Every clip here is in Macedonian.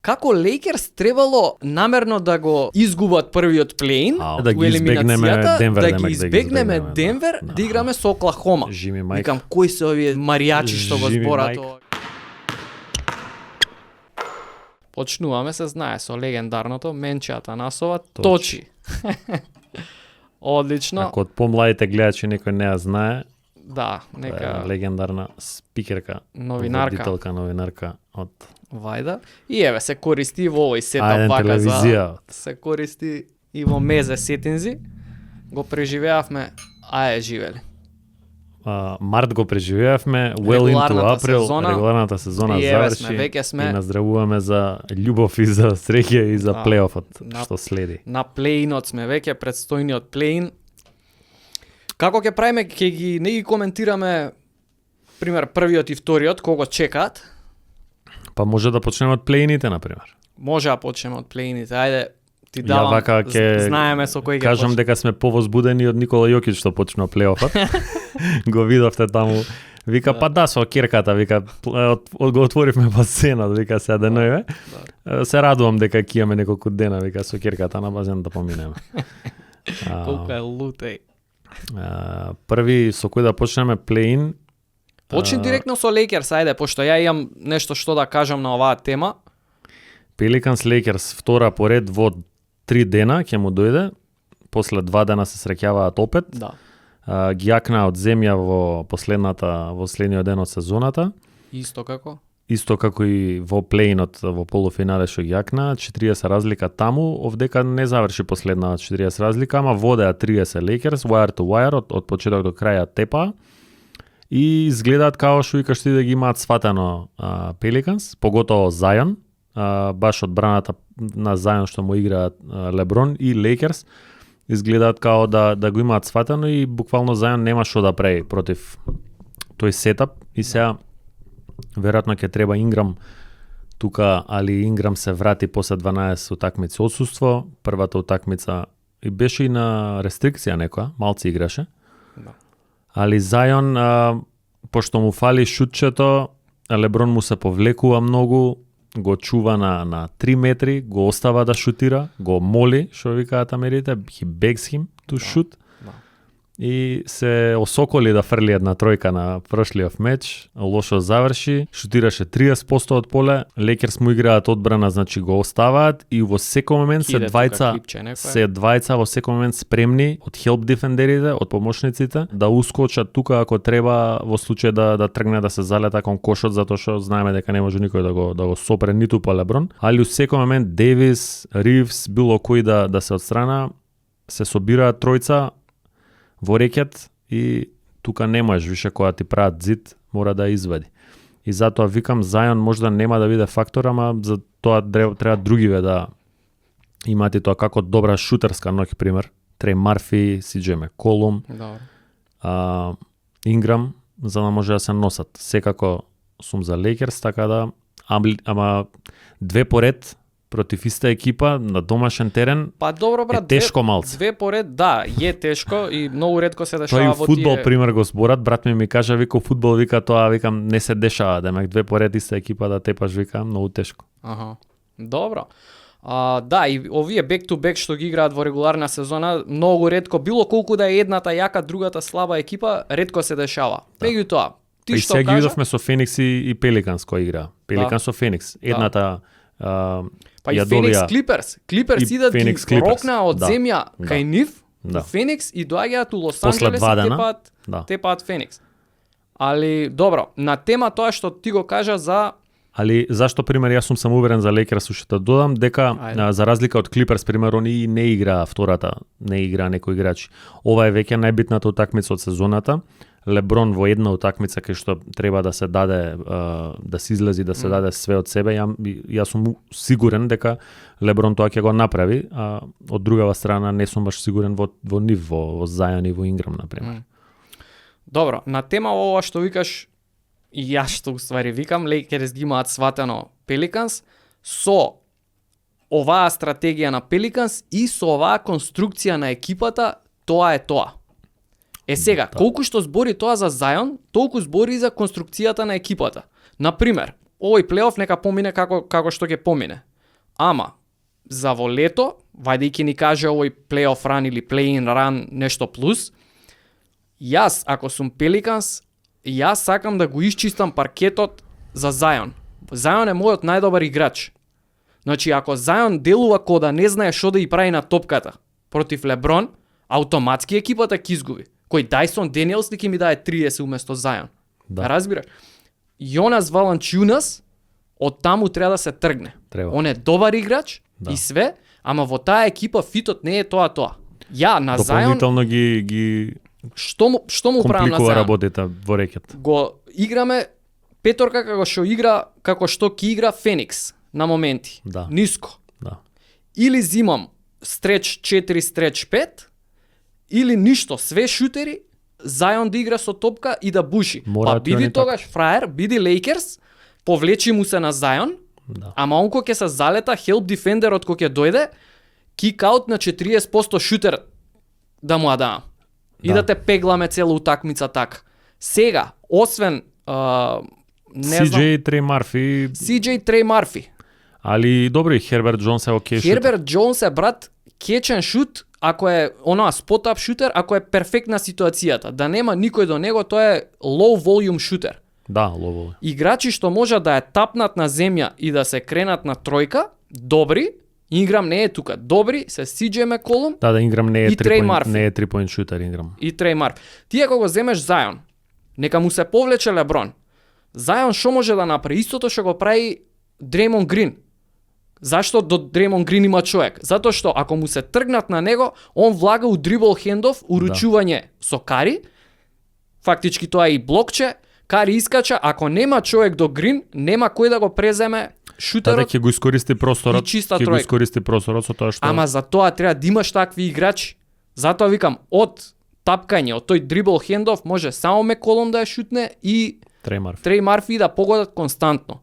како Лейкерс требало намерно да го изгубат првиот плей-ин Да ги во избегнеме елиминацијата, Денвер, да немек ги да ги избегнеме избегнеме, Денвер, да. да играме со Оклахома. Жими Майк. Викам, кои се овие маријачи што го Жими зборат Майк. ова? Почнуваме, се знае, со легендарното Менче Атанасова точи. Одлично. Ако од помладите гледачи некој не ја знае, Да, нека легендарна спикерка, новинарка новинарка од Вајда. И еве се користи во овој сетап Ајден вака телевизија. се користи и во мезе сетинзи. Го преживеавме, а е живели. март го преживеавме, well into Регуларната април, сезона. регуларната сезона И еве заврши сме, веќе сме. и наздравуваме за љубов и за среќа и за Да. плейофот На- што следи. На плейнот сме веќе, предстојниот плейн. Како ќе правиме, ќе ги не ги коментираме пример првиот и вториот кого чекаат. Па може да почнеме од плейните на пример. Може да почнеме од плейните. Ајде, ти Ја давам. вака ќе знаеме со кој ќе кажам дека сме повозбудени од Никола Јокич што почна плейофот. Го видовте таму. Вика па да со кирката, вика го отворивме басенот, вика се денојве. Се радувам дека ќе имаме неколку дена, вика со кирката на базен да поминеме. Колку е лутеј. Први со кој да почнеме плей-ин. Почни директно со Лейкерс, ајде, пошто ја имам нешто што да кажам на оваа тема. Пеликанс Лейкерс втора поред во 3 дена ќе му дојде. После 2 дена се среќаваат опет. Да. Ги јакнаа од земја во последниот ден од сезоната. Исто како? Исто како и во плейнот во полуфинале што ги јакнаа, 40 разлика таму, овдека не заврши последна 40 разлика, ама водеа 30 Лейкерс, wire to wire, од почеток до крај тепа. И изгледаат као што викаш ти да ги имаат сватено Пеликанс, поготово Зајон, баш одбраната на Зајон што му играат Леброн и Лейкерс, изгледаат као да го имаат сватено и буквално Зајон нема што да прави против тој сетап и сега веројатно ќе треба Инграм тука, али Инграм се врати после 12 утакмици отсуство, првата утакмица и беше и на рестрикција некоја, малци играше. Да. Али Зајон, пошто му фали шутчето, Леброн му се повлекува многу, го чува на 3 метри, го остава да шутира, го моли, што викаат америте, he begs him to shoot. Да. И се осоколи да фрли една тројка на прошлиот меч, лошо заврши, шутираше 30% од поле, Лейкерс му играат одбрана, значи го оставаат и во секој момент се двајца во секој момент спремни од help дефендерите, од помошниците, да ускочат тука ако треба во случај да тргне да се залета кон кошот, затоа што знаеме дека не може никој да го сопре ниту по Леброн, али у секој момент Девис, Ривс, било кој да се отстрана, се собираат тројца во рекет и тука не можеш више кога ти прават зид, мора да извади. И затоа викам Зајон можда нема да биде фактор, ама за тоа треба другиве да имаат и тоа како добра шутерска ноќ, пример. Трей Марфи, Сиџе Меколум, Инграм, за да може да се носат. Секако сум за Лейкерс, така да, ама две поред против иста екипа на домашен терен. Па добро брат, тешко малце. Две поред, да, е тешко и многу ретко се Тоа дешава и во фудбал тие. пример го зборат, брат ми кажа вика фудбал, вика тоа, викам не се дешава, демек две поред иста екипа да тепаш, вика многу тешко. Аха. Добро. Да, и овие back to back што ги играат во регуларна сезона, многу ретко, било колку да е едната јака, другата слаба екипа, ретко се дешава. Меѓутоа, ти И што сега ги кажа? видовме со Феникс и Пеликанс кој игра. Пеликанс со Феникс. Едната Па и ја Феникс добија Клиперс. Клиперс и идат ги Феникс Клиперс. рокнаа од Да. земја кај нив, Да. у Феникс и доаѓаат у Лос После Анџелес два и дена. Да. тепаат Феникс. Али добро, на тема тоа што ти го кажа за Али зашто пример јас сум самоуверен за Лейкерс уште да додам дека за разлика од Клиперс пример они не играа втората, не играа некој играч. Ова е веќе најбитната утакмица од сезоната. Леброн во една утакмица кај што треба да се даде да се излези, да се даде све од себе. Јас сум сигурен дека Леброн тоа ќе го направи, а од другава страна не сум баш сигурен во нив, во Зајон и во Инграм на пример. Добро, на тема ова што викаш и јас што уствари викам, Лейкерс ги имаат сватено Пеликанс со оваа стратегија на Пеликанс и со оваа конструкција на екипата, тоа е тоа. Сега, колку што збори тоа за Зајон, толку збори и за конструкцијата на екипата. Например, овој плейоф нека помине како што ќе помине. Ама, за во лето, вајдејќи ни каже овој плей-оф ран или плей-ин ран нешто плюс, јас, ако сум Пеликанс, јас сакам да го исчистам паркетот за Зајон. Зајон е мојот најдобар играч. Значи, ако Зајон делува ко да не знае што да и прави на топката против Леброн, автоматски екипата ќе изгуби. Кој Дайсон Даниелс ќе ми даде 30 уместо Зајон. Да. Разбираш? Јонас Валанчунас од таму треба да се тргне. Треба. Он е добар играч Да. и све, ама во таа екипа фитот не е тоа. Ја на Зајон, Дополнително ги што му правам на компликува Зајон? работата во рекет. Го играме петорка како што игра, како што ќе игра Феникс на моменти. Да. Ниско. Да. Или зимам стреч 4, стреч 5, или ништо, све шутери, Зајон да игра со топка и да буши. Мора Па да ти биди они така. тогаш фраер, биди Лейкерс, повлечи му се на Зајон, Да. ама он кој ќе се залета, хелп дефендерот кој ќе дојде, кик аут на 40% шутер да му ја дам. И Да. да те пегламе цела утакмица така. Сега, освен не знам, CJ Трей Марфи, CJ Трей Марфи. али добро и Херберт Джонс е окей. Херберт Джонс е брат кечен шут, ако е онаа спот-ап шутер, ако е перфектна ситуацијата, да нема никој до него, тоа е low volume шутер. Да, лово. Играчи што може да ја тапнат на земја и да се кренат на тројка, добри, Инграм не е тука. Добри се CJ Маколум Да, Инграм не е И Трей 3 Марфи. не е 3 point шутер Инграм. и Трей Марф. Ти ако го земеш Зајон, нека му се повлече Леброн. Зајон што може да направи? Истото што го прави Дреймон Грин. Зашто до Дреймон Грин има човек? Затоа што ако му се тргнат на него, он влага у дрибл хендов, уручување со Кари. Фактички тоа е и блокче. Кари искача, ако нема човек до Грин, нема кој да го преземе Да, шутерот. ќе го искористи просторот. И чиста Ќе го тројка. искористи просторот со тоа што Ама за тоа треба да имаш такви играчи. Затоа викам, од тапкање, од тој дрибл хендов може само Меколом да ја шутне и Трей Марфи. Трей Марфи да погодат константно.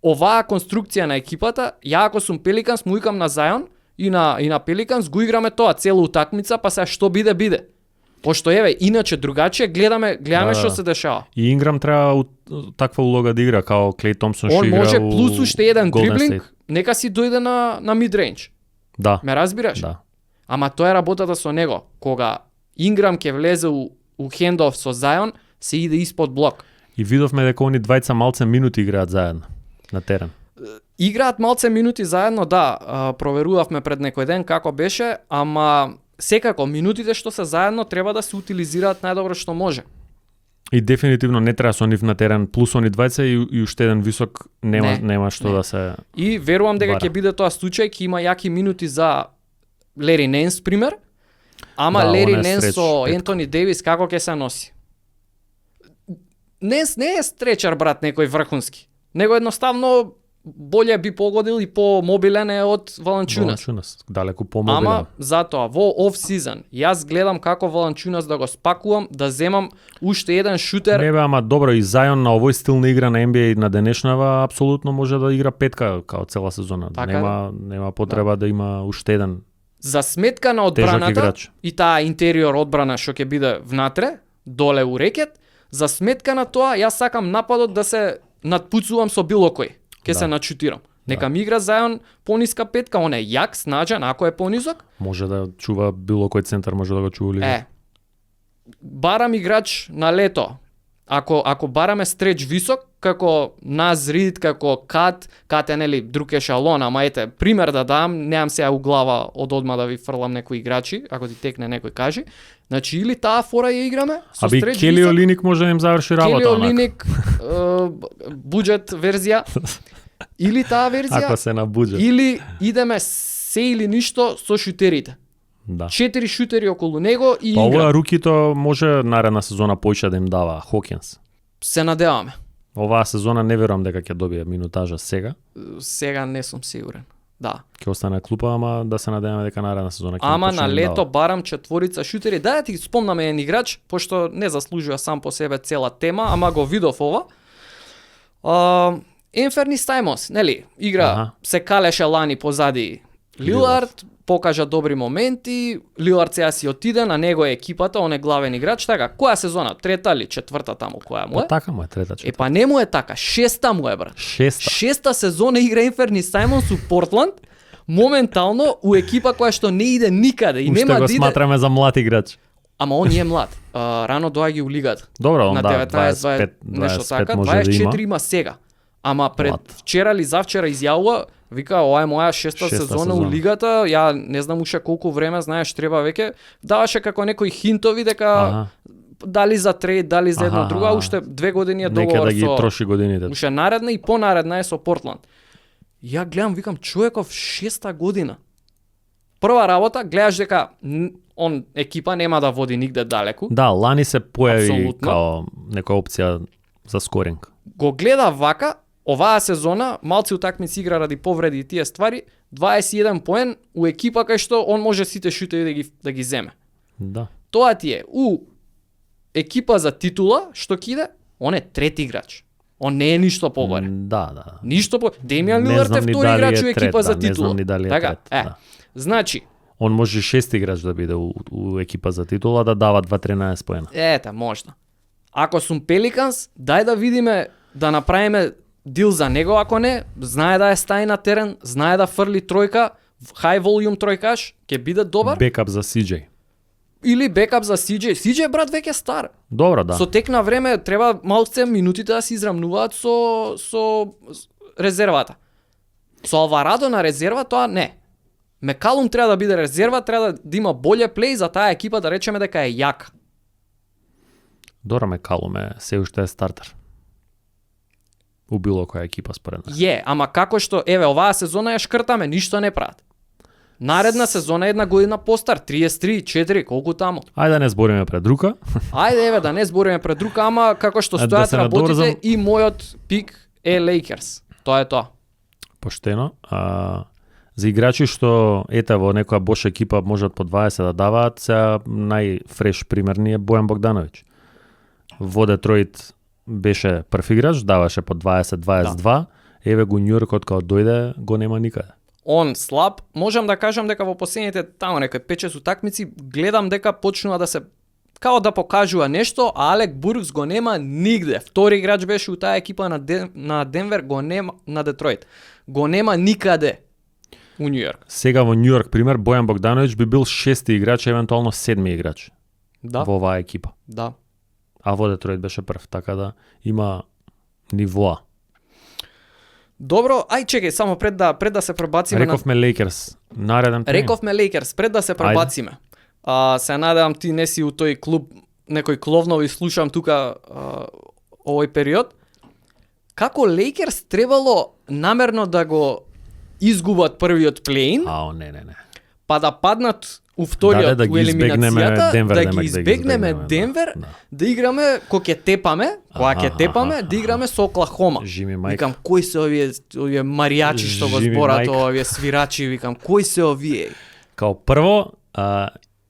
Оваа конструкција на екипата, ја ако сум Пеликанс му викам на Зајон и на Пеликанс го играме тоа цела утакмица, па сега што биде. Пошто еве, иначе другачие гледаме Да. што се дешава. И Инграм треба таква улога да игра као Клей Томпсон што Он игра може у плюс уште еден Golden дриблинг, State. нека си дојде на мидрейндж. Да. Ме разбираш? Да. Ама тоа е работата со него. Кога Инграм ќе влезе у хендов со Зајон, се иде испод блок. И видовме дека они двајца малце минути играат заедно на терен. Играат малце минути заедно, да, проверувавме пред некој ден како беше, ама секако минутите што се заедно треба да се утилизираат најдобро што може. И дефинитивно не треба со нив на терен плюс они двајца и уште еден висок нема што не. да се И верувам дека Бара. ќе биде тоа случај, ќе има јаки минути за Лери Ненс пример, ама Да, Лери он е Ненс стреч, со петка. Ентони Девис како ќе се носи? Ненс не е стречар брат некој врхунски. Него едноставно боле би погодил и по-мобилен е од Валанчунас. Валанчунас, далеку помобилен. Ама затоа во оф сезон јас гледам како Валанчунас да го спакувам, да земам уште еден шутер. Не бе, ама добро и Зајон на овој стил на игра на NBA на денешнава апсолутно може да игра петка као цела сезона. Така Нема потреба да има уште еден. За сметка на Тежак одбраната играч. и таа интериор одбрана што ќе биде внатре, доле у рекет, за сметка на тоа јас сакам нападот да се надпуцувам со било кој. Ќе Да. се начутирам. Нека ми игра Зајон пониска петка, он е јак, снаđен, ако е понизок. Може да чува било кој центар, може да го чува лига. Барам играч на лето. Ако бараме стреч висок, како Наз Рид, како Кат е нели друг ешалон, ама ете, пример да дам, немам сега у глава од одма да ви фрлам некои играчи, ако ти текне некој кажи. Значи или таа фора ја играме со Аби стреч Кели висок, Олиник може да им заврши Кели работа. онака. Олиник, буџет верзија, или таа верзија, Ако се набуџе. или идеме се или ништо со шутерите. Да. 4 шутери околу него и Па игра. ова рукито може наредна сезона поише да им дава Хокинс. Се надеваме. Оваа сезона не верувам дека ќе добие минутажа сега. Сега не сум сигурен. Да. Ќе остане на клупа, ама да се надеваме дека наредна сезона ќе им Ама почне на да им лето дава. барам четворица шутери. Да ти спомнаме еден играч, пошто не заслужува сам по себе цела тема, ама го видов ова. Енферни Стајмос, нели? Игра Аха. се калеше лани позади Лилард, покажа добри моменти, Лилард сега си отиде, на него е екипата, он е главен играч, така, која сезона? Трета или четврта таму, која му Па е? така му е трета четврта. Па не му е така, шеста му е, брат. Шеста сезона игра Инферни Сајмонс у Портланд, моментално у екипа која што не иде никаде и Уште нема го да иде. сматраме за млад играч. Ама он не е млад. Рано доаѓа у лигата. Добро, он На да, 19, 25, нешто 25 така, може да 24 има. има сега. Ама пред Млад. вчера или завчера изјавува, вика, ова е моја шеста сезона у лигата, ја не знам уште колку време, знаеш, треба веќе. Даваше како некои хинтови дека Аха. дали за трейд, дали за едно Аха, друго, аха. уште 2 години е Нека договор да ги со... троши годините. Уште наредна и понаредна е со Портланд. Ја гледам, викам, човеков шеста година. Прва работа, гледаш дека он екипа нема да води нигде далеку. Да, лани се појави Апсолутно. као нека опција за скоринг. Го гледа вака, оваа сезона, малци утакмици игра ради повреди и тие ствари, 21 поен у екипа кај што он може сите шутеви да ги земе. Да. Тоа ти е у екипа за титула, што киде, он е трети играч. Он не е ништо погоре. Да, да. Ништо по... Демијан Не Лилард знам е ни втори дали играч е у екипа трет, за да, не титула. знам ни дали е така, трет, да. Значи, Он може шести играч да биде у екипа за титула, да дава 2-13 поена. ета, можда. Ако сум Пеликанс, дај да видиме, да направиме дил за него, ако не, знае да е стаи на терен, знае да фрли тројка, high volume тројкаш, ќе биде добар. Бекап за CJ. Или бекап за CJ. CJ брат веќе стар. Добро, да. Со тек на време треба малце минутите да се израмнуваат со резервата. Со Алварадо на резерва тоа не. Мекалум треба да биде резерва, треба да има боле плей за таа екипа да речеме дека е јака. Добро, Мекалуме се уште е стартер. У било која екипа според нас. Ама како што, еве, оваа сезона ја шкртаме, ништо не прават. Наредна сезона е една година постар, 33, 4, колку таму. Ајде да не збориме пред рука. Ајде, еве, да не збориме пред рука, ама како што Да стојат се работите надорзам. и мојот пик е Лейкерс. Тоа е тоа. Поштено. За играчи што ете во некоја бош екипа можат по 20 да даваат, сега најфреш пример ни е Бојан Богдановиќ. Во Детройт беше прв играч, даваше по 20-22, еве го Њујорк од кога дојде го нема никаде. Он слаб, можам да кажам дека во последните таму некои 5-6 утакмици гледам дека почнува да се као да покажува нешто, а Алек Буркс го нема нигде. Втори играч беше у таа екипа на Денвер, го нема на Детройт. Го нема никаде у Њујорк. Сега во Њујорк пример Бојан Богдановиќ би бил шести играч, евентуално седми играч Да, во оваа екипа. да. А во Детройт беше прв, така да има нивоа. Добро, ај чекај, само пред да се пребациме Рековме Лейкерс, нареден плей. Рековме Лейкерс, пред да се пребациме. Се надевам ти не си у тој клуб, некој кловнови слушам тука овој период. Како Лейкерс требало намерно да го изгубат првиот плей-ин, Не. па да паднат у вториот Да у ги избегнеме елиминацијата, Денвер, да демек, ги избегнеме Денвер, да играме кога ќе тепаме, да играме со Оклахома. Жими мајка. Викам, кои се овие маријачи што го Жими зборат, мајка. овие свирачи, викам, кои се овие? Као прво,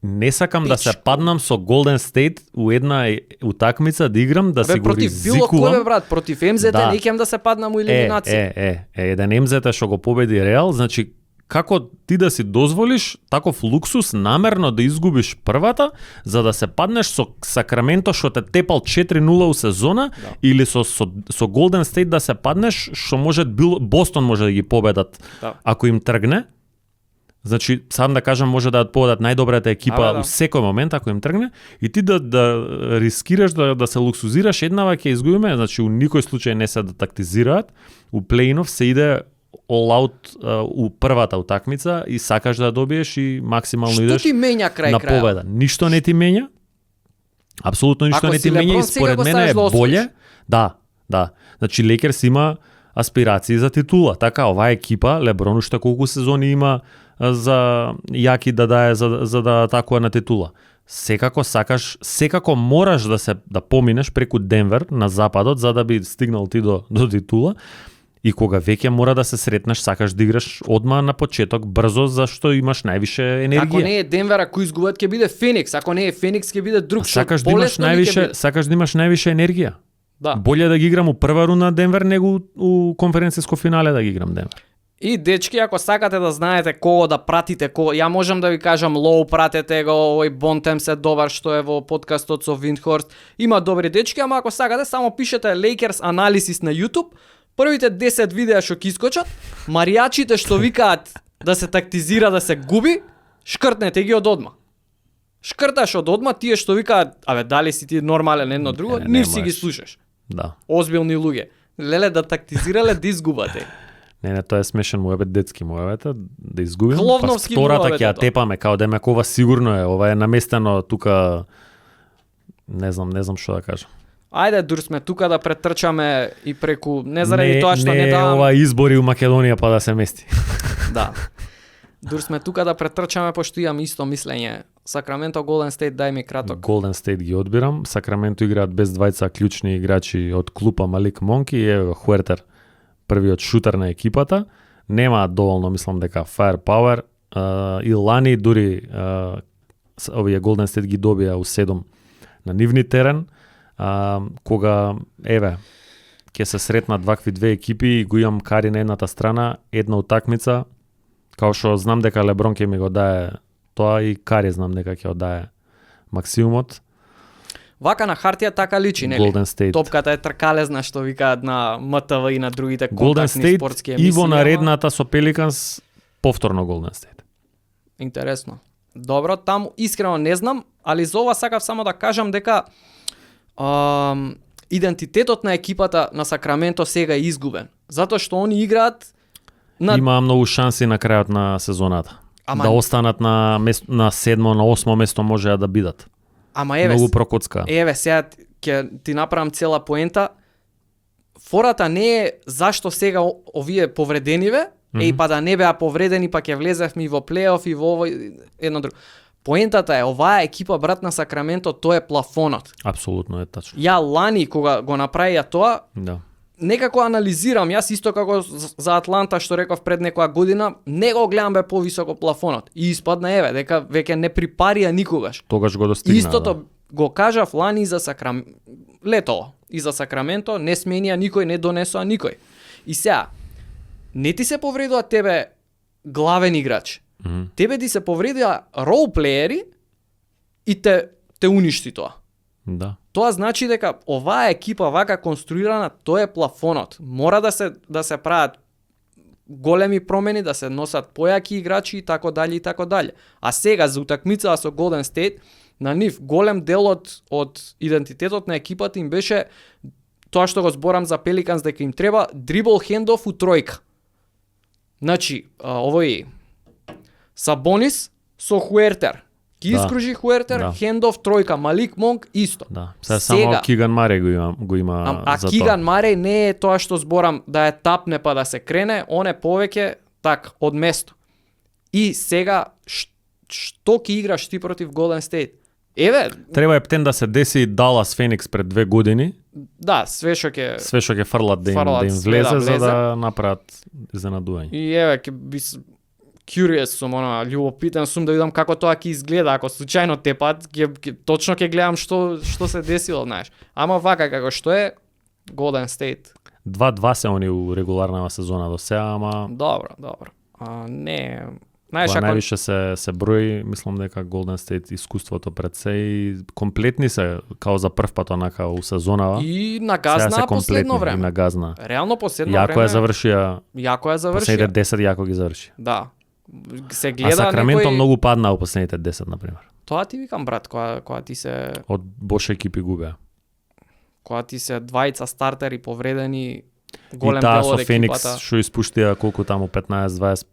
не сакам да се Пичко. паднам со Голден Стейт у една утакмица да играм, да си го Против било кој бе, ризикувам. брат, против МЗТ Да. не ќем да се паднам у елиминација. Еден МЗТ што го победи Реал, значи како ти да си дозволиш таков луксус намерно да изгубиш првата, за да се паднеш со Сакраменто што те тепал 4-0 у сезона, или со Голден Стейт да се паднеш, што може Бостон може да ги победат Да. ако им тргне. Значи, сам да кажам, може да победат најдобрата екипа Да. у секој момент ако им тргне, и ти да рискираш да се луксузираш еднава ќе изгубиме, значи у никој случај не се да тактизираат. У плейнов се иде all out у првата утакмица и сакаш да добиеш и максимално Што идеш ти менја крај на крајот? победа. Ништо не ти менја. Апсолутно ништо Ако не си ти менја Леброн, и сега според го мене ставиш е да освоиш. боле. Да. Значи Лейкерс има аспирации за титула. Така, оваа екипа, Леброн уште колку сезони има за јаки да дае за да атакува на титула. Секако мораш да поминеш преку Денвер на западот за да би стигнал ти до титула. И кога веќе мора да се сретнеш, сакаш да играш одма на почеток брзо, зашто имаш највише енергија. Ако не е Денвер, ако изгубат ќе биде Феникс, ако не е Феникс ќе биде друг, Сакаш да имаш највише енергија. Да. Боле да ги играм у прва рунда Денвер него у конференциско финале да ги играм Денвер. И дечки, ако сакате да знаете кого да пратите, ја можам да ви кажам Лоу, пратете го, овој Бонтем се добар што е во подкастот со Виндхорст. Има добри дечки, ама ако сакате само пишете Lakers Analysis на YouTube, првите 10 видеа што ќе искочат, маријачите што викаат да се тактизира, да се губи, шкртнете ги од одма. Шкрташ од одма, тие што викаат, абе дали си ти нормален едно друго, Не нив си ги можеш. слушаш. Да. Озбилни луѓе. Леле да тактизирале да изгубате. Не, тоа е смешен муебет, детски муебет, да изгубим. Кловновски па втората муебет ќе е ја тоа. тепаме, као демек ова сигурно е, ова е наместено тука, не знам што да кажам. Ајде, дур сме тука да претрчаме и преку, не заради тоа што не давам... ова избори у Македонија па да се мести. Да. Дур сме тука да претрчаме, пошто имам исто мислење. Сакраменто, Голден Стейт, дај ми краток. Голден Стейт ги одбирам. Сакраменто играат без двајца клучни играчи од клупа Малик Монк и еве Хуертер, првиот шутер на екипата. Немаат доволно, мислам дека firepower. И лани дури овие Голден Стейт ги добија у 7 на нивни терен, кога еве ќе се сретнат вакви две екипи и го имам Кари на едната страна, една утакмица, као што знам дека Леброн ќе ми го дае тоа и Кари знам дека ќе одае максимумот. Вака на хартија така личи, нели? Голден Стейт. Топката е тркалезна што викаат на МТВ и на другите Голден контактни Стейт спортски и емисии. во ама наредната со Пеликанс повторно Голден Стейт. Интересно. Добро, таму искрено не знам, али за ова сакав само да кажам дека идентитетот на екипата на Сакраменто сега е изгубен. Затоа што они играат на... Има многу шанси на крајот на сезоната. Ама- Да останат на 7 на 8 место можеа да бидат. Ама еве, Многу прокоцка. еве сега ќе ти направам цела поента. Фората не е зашто сега овие повредениве, еј па да не беа повредени па ќе влезевме и во плейоф и во овој едно друго. Поентата е, оваа екипа брат на Сакраменто, тоа е плафонот. Апсолутно е тачно. Ја лани кога го направија тоа, Да. некако анализирам, јас исто како за Атланта што реков пред некоја година, не го гледам бе повисоко плафонот. И испадна еве дека веќе не припарија никогаш. Тогаш го достигна. Истото Да. го кажав лани и за лето и за Сакраменто, не сменија никој, не донесоа никој. И сега, не ти се повредува тебе главен играч. Тебе ти се повредија ролплеери и те уништи тоа. Да. Тоа значи дека оваа екипа вака конструирана, тоа е плафонот. Мора да се прават големи промени, да се носат појаки играчи и така дали и така дали. А сега за утакмицата со Голден Стейт, на нив голем дел од идентитетот на екипата им беше тоа што го зборам за Пеликанс дека им треба дрибл хендоф у тројка. Значи, овој Сабонис со Хуертер. Ки Да. искружи Хуертер, Да. хендоф тројка, Малик Монк исто. Да. Сега само Киган Маре го има А за Киган тоа. Мареј не е тоа што зборам да е тапне па да се крене, он е повеќе так од место. И сега што ќе играш ти против Голден Стейт? Еве, Треба ептен да се деси Далас Феникс пред 2 години, да, све што ќе све што ќе фрлат да им Фрлат све влезе, да за влезе. да направат изненадување. и еве ќе би curious сум, љубопитен сум да видам како тоа ќе изгледа, ако случајно тепат, точно ќе гледам што се десило, знаеш. Ама вака како што е Голден Стейт. 2-2 се они у регуларната сезона до сега, ама Добро. Не, знаеш, тоа ако највише се брои, мислам дека Голден Стейт искуството пред се и комплетни се, као за прв пат онака у сезонава. и Сега нагазна се последно комплетни и време. нагазна. Реално последно Јако време. ја завршија, Јако ја завршија. последните 10 јако ги заврши. Да. Се А гледа Сакраменто некој... многу падна у последните 10, например. Тоа ти викам, брат, кога ти се Од бош екипи губеа. двајца стартери повредени, И голем таа дел со од Феникс екипата. што испуштија колку таму 15-20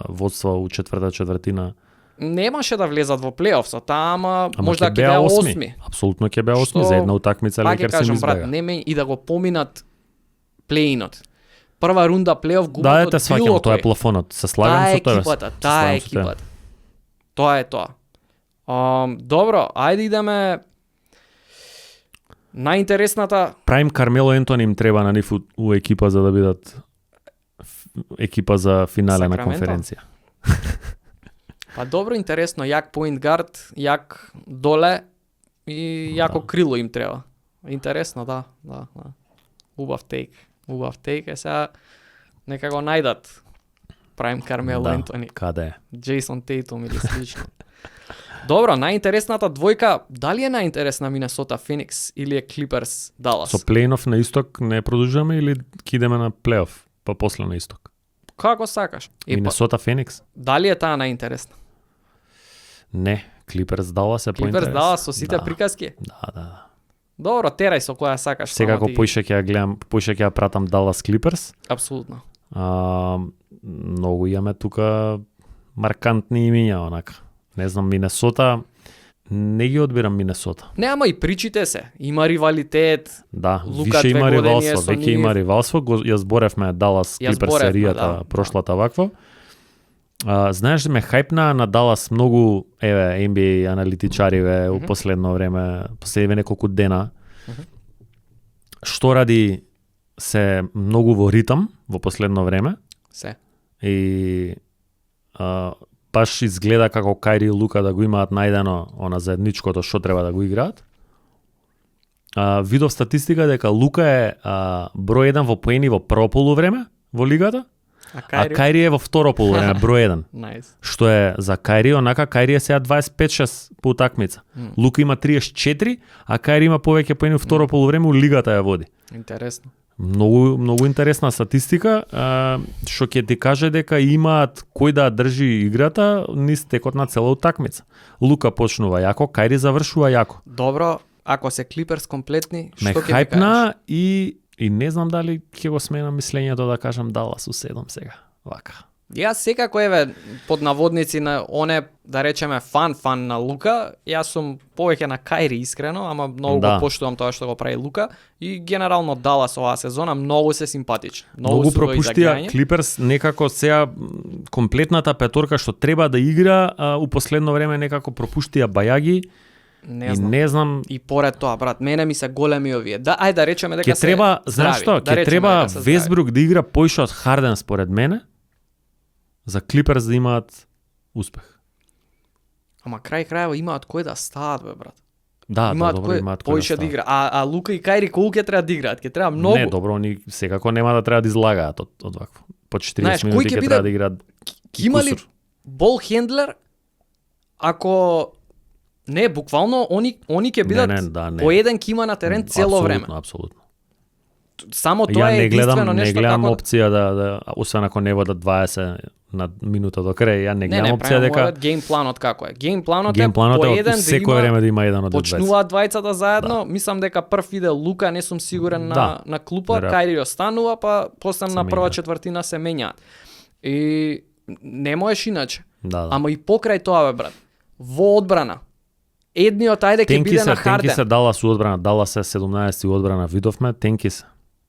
водства у четврта четвртина. Немаше да влезат во плейоф со таа, ама Ама можда ќе ќе беа беа осми. осми. Апсолутно ќе беа осми Што- за една утакмица Пак ќе Лейкерс им кажам, брат, избега. не и да го поминат плейнот. Прва рунда плейоф Да, губат те од сваќам, било тоа е кој. плафонот. Се слагам Таа со тебе. екипата, се таа слагам со тебе. екипата. Тоа е тоа. Добро, ајде идеме најинтересната. Правим Кармело Ентони им треба на нив у екипа за да бидат екипа за финале на Сакраменто? конференција. Па добро, интересно, јак поинт гард, јак доле и јако Да. крило им треба. Интересно, да. Убав тейк е сега нека го најдат. правим Кармело Да, Ентони, каде е? Джейсон Тейтум или слично. Добро, најинтересната двојка, дали е најинтересна Минесота Феникс или е Клиперс Далас? Со плейнов на исток не продолжуваме или ќе идеме на плейоф, па после на исток? Како сакаш? Минесота Феникс? Дали е таа најинтересна? Не, Клиперс Далас е Клиперс поинтерес. Далас со сите Да. приказки? Да. Добро, терај со која сакаш. Секако само ти- поише ќе ја гледам, поише ќе ја пратам Далас Клиперс. Апсолутно. Многу имаме тука маркантни имиња онака. Не знам, Минесота не ги одбирам Минесота. Не, ама и причите се. Има ривалитет. Да, Лука више има 2 години е ривалство, со веќе нив. има ривалство, ја зборевме Далас Ја Клиперс зборевме, серијата да, прошлата вакво. Знаеш, ме хајпна на Далас многу, NBA аналитичариве у последно време, последниве неколку дена. Што ради се многу во ритам во последно време Се. и баш изгледа како Кајри и Лука да го имаат најдено она заедничкото што треба да го играат. Видов статистика дека Лука е број 1 во поени во прво полувреме во лигата, А а Кајри? Кајри е во второ полувреме број 1. Најс. Што е за Кајри, онака Кајри е сега 25-6 по утакмица. Лука има 34, а Кајри има повеќе поени во второ полувреме, у лигата ја води. Интересно. Многу интересна статистика, што ќе ти каже дека имаат кој да држи играта низ текот на цела утакмица. Лука почнува јако, Кајри завршува јако. Добро, ако се Клиперс комплетни, Ме што ќе ми кажеш? хајпна и не знам дали ќе го сменам мислењето да кажам Далас у 7 сега. Вака. Јас секако под наводници на оне, да речеме, фан на Лука, јас сум повеќе на Кајри искрено, ама многу Да. го поштувам тоа што го прави Лука и генерално Далас оваа сезона многу се симпатични. Многу су во пропуштија изиграње. Клиперс некако сега комплетната петорка што треба да игра, у последно време некако пропуштија бајаги Не и знам. не знам. И поред тоа, брат, мене ми се големи овие. Да, ајде да речеме дека Ќе се треба, здрави. знаеш што, Да ќе речеме треба дека се здрави. Весбрук да игра поише од Харден според мене за Клиперс да имаат успех. Ама крај крајава имаат кој да стаат, бе, брат. Да, имаат добро, имаат кој поише да стават. игра. А Лука и Кајри колку ќе треба да играат? Ќе треба многу. Не, добро, они секако нема да треба да излагаат од вакво. По 40 Знаеш, кој минути ќе ќе биде- треба да играат. Има ли кусур. бол хендлер ако не, буквално они ќе бидат да, не. по еден ќе има на терен цело време. Апсолутно. Само Ја тоа е не единствено гледам, не нешто гледам како опција да освен ако не водат 20 на минута до крај, ја не гледам не, опција правилно дека дека геймпланот како е. Геймпланот е геймпланот по е еден од да секој има време да има еден од двајца. почнуваат двајцата заедно. Мислам дека прв иде Лука, не сум сигурен Да, на клупа, веројатно. Кајри останува, па после Се на прва менјаат. четвртина се менјаат. И не можеш иначе. Да. Ама и покрај тоа, бе, брат. Во одбрана. Едниот ајде ќе биде на Тенки Харден. се Далас у одбрана, Далас е 17 у одбрана, видовме, тенки се.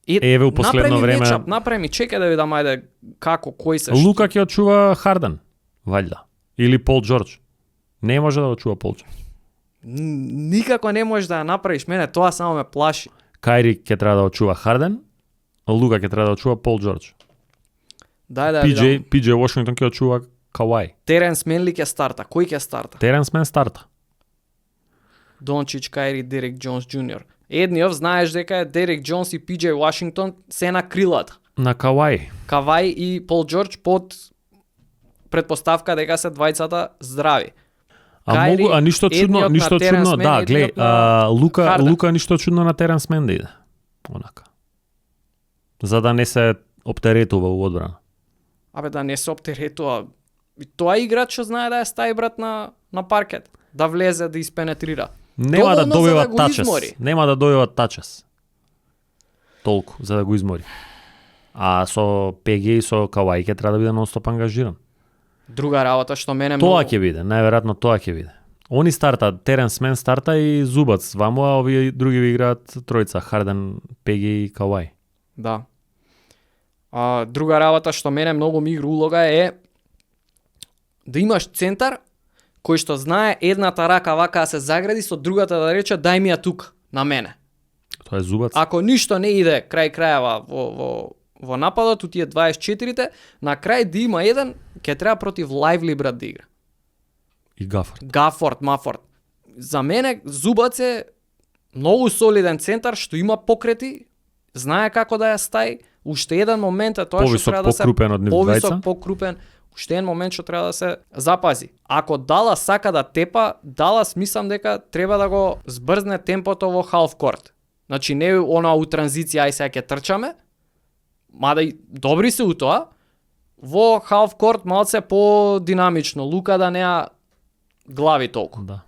Еве, у последно направи време- мечап, направи ми, чекај да видам ајде како, кој се што. Лука ќе очува Харден, ваljda. Или Пол Џорџ. Не може да очува Пол Џорџ. Никако не можеш да ја направиш, мене тоа само ме плаши. Кајри ќе треба да очува Харден, а Лука ќе треба да очува Пол Џорџ. Дај да видам. PJ Вашингтон ќе очува Кавај. Теренс Менли ќе старта, кој ќе старта? Теренс Мен старта. Дончич, Кајри, Дерек Џонс Џуниор. Едниот знаеш дека е Дерек Џонс и PJ Вашингтон се на крилата. На Кавај. Кавај и Пол Џорџ под предпоставка дека се двајцата здрави. Кајри, Ништо чудно, едниот ништо на Теренс чудно, Мен, да, глеј, едниот на Лука Харден. ништо чудно на Теренс Мен да иде. Онака. За да не се оптеретува у одбрана. Абе да не се оптеретува. И тоа е играч што знае да ја стави брат на паркет, да влезе, да испенетрира. Нема да Доволно за добива да го тачес. измори. Нема да добива тачес. Толку за да го измори. А со ПГ и со Кавај ќе треба да биде нонстоп ангажиран. Друга работа што мене Тоа многу... ќе биде, најверојатно тоа ќе биде. Они старта, Теренс Мен старта и Зубац ваму, а овие други ви играат тројца, Харден, ПГ и Кавај. Да. Друга работа што мене многу ми игра улога е да имаш центар кој што знае едната рака вака да се загради, со другата да рече дај ми ја тука, на мене. Тоа е Зубац. Ако ништо не иде крај крајава во нападот, у тие 24-те, на крај да има еден, ќе треба против Лајвли брат да игра. И Гафорд. Гафорд, Мафорд. За мене Зубац е многу солиден центар што има покрети, знае како да ја стаи, уште еден момент е тоа што Повисок, треба да се покрупен од нив повисок, двајца. покрупен, уште еден момент што треба да се запази. Ако Далас сака да тепа, Далас мислам дека треба да го збрзне темпото во half court. Значи не она у транзиција ај сега ќе трчаме, мада и добри се у тоа, во half court малце по-динамично, Лука да неа глави толку. Да.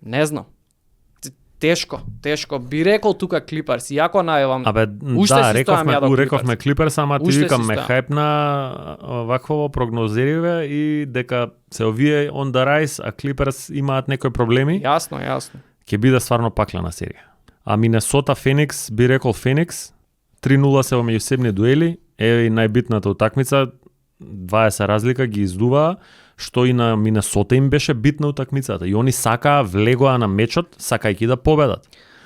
Не знам. Тешко. Би рекол тука Клипърс, иако најавам. Абе, Уште да, си рековме, стојам ја до рековме Клиперс, ама ти Уште викам си ме стојам. хајпна вакво прогнозириве и дека се овие on the rise, а Клиперс имаат некои проблеми, Јасно. ќе биде стварно паклена серија. А Минесота Феникс, би рекол Феникс, 3-0 се во меѓусебни дуели, еве и најбитната утакмица, 20 разлика ги издуваа, што и на Минесота им беше битна утакмицата. И они сакаа, влегоа на мечот, сакајќи да победат.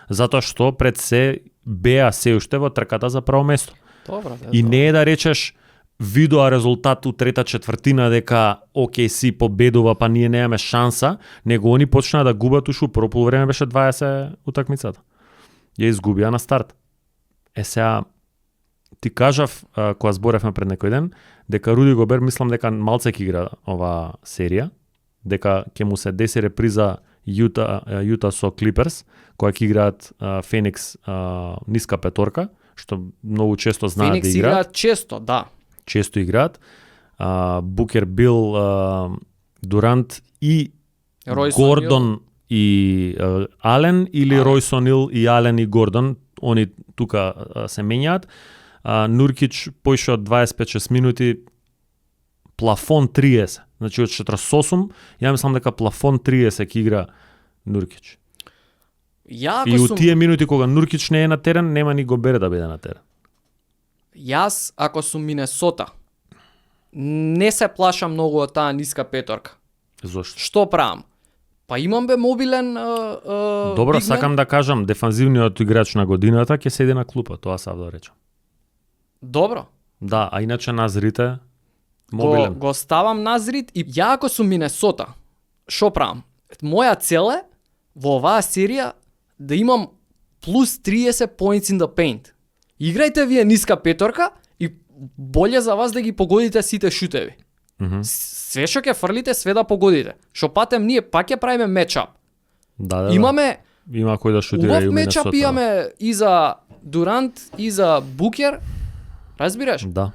Затоа што пред се беа се уште во трката за прво место. Добро, И не е да речеш видоа резултат у трета четвртина дека OKC победува, па ние немаме шанса, него они почнаа да губат ушу прво полувреме беше 20 утакмицата. Ја изгубија на старт. Сега ти кажав кога зборевме пред некој ден дека Руди Гобер мислам дека малце ќе игра оваа серија, дека ќе му се деси реприза Јута со Клиперс, која ќе играат Феникс ниска петорка, што многу често знаат Феникс да играат. играат често, да. Често играат. Букер Бил, Дурант и Ројс Гордон и Ален или Ројс Онил и Ален и Гордон, они тука се менјаат. Нуркич поише од 25-6 минути, плафон 30. Значи од 48, ја мислам дека плафон 30 ќе игра Нуркич. Ја И ако у сум тие минути кога Нуркич не е на терен, нема ни Гобер да биде на терен. Јас, ако сум Минесота, не се плашам многу од таа ниска петорка. Зошто? Што правам? Па имам бе мобилен Добро, бигмен. сакам да кажам, дефанзивниот играч на годината ќе седи на клупа, тоа сам да речам. Добро. Да, а иначе назрите мобилен. Го ставам назрит и ја ако сум Минесота, што правам? Моја цел е во оваа серија да имам плюс 30 points in the paint. Играјте вие ниска петорка и боле за вас да ги погодите сите шутеви. Све што ќе фрлите, све да погодите. Што патем ние пак ќе правиме мечап. Да. Имаме Има кој да шутира убав и у мечап, Минесота. имаме и за Дурант, и за Букер. Разбираш? Да.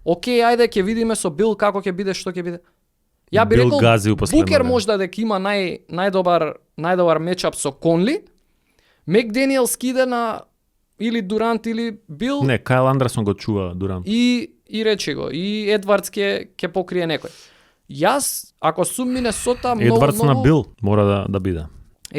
Океј, ајде ќе видиме со Бил како ќе биде, што ќе биде. Ја би Бил рекол гази у последно Букер време. можда дека има најдобар мечап со Конли. Мек Дениел скиде на или Дурант или Бил Не, Кайл Андерсон го чува Дурант. и рече го. И Едвардс ќе покрие некој. Јас, ако сум Минесота, Едвардс многу... на Бил мора да биде.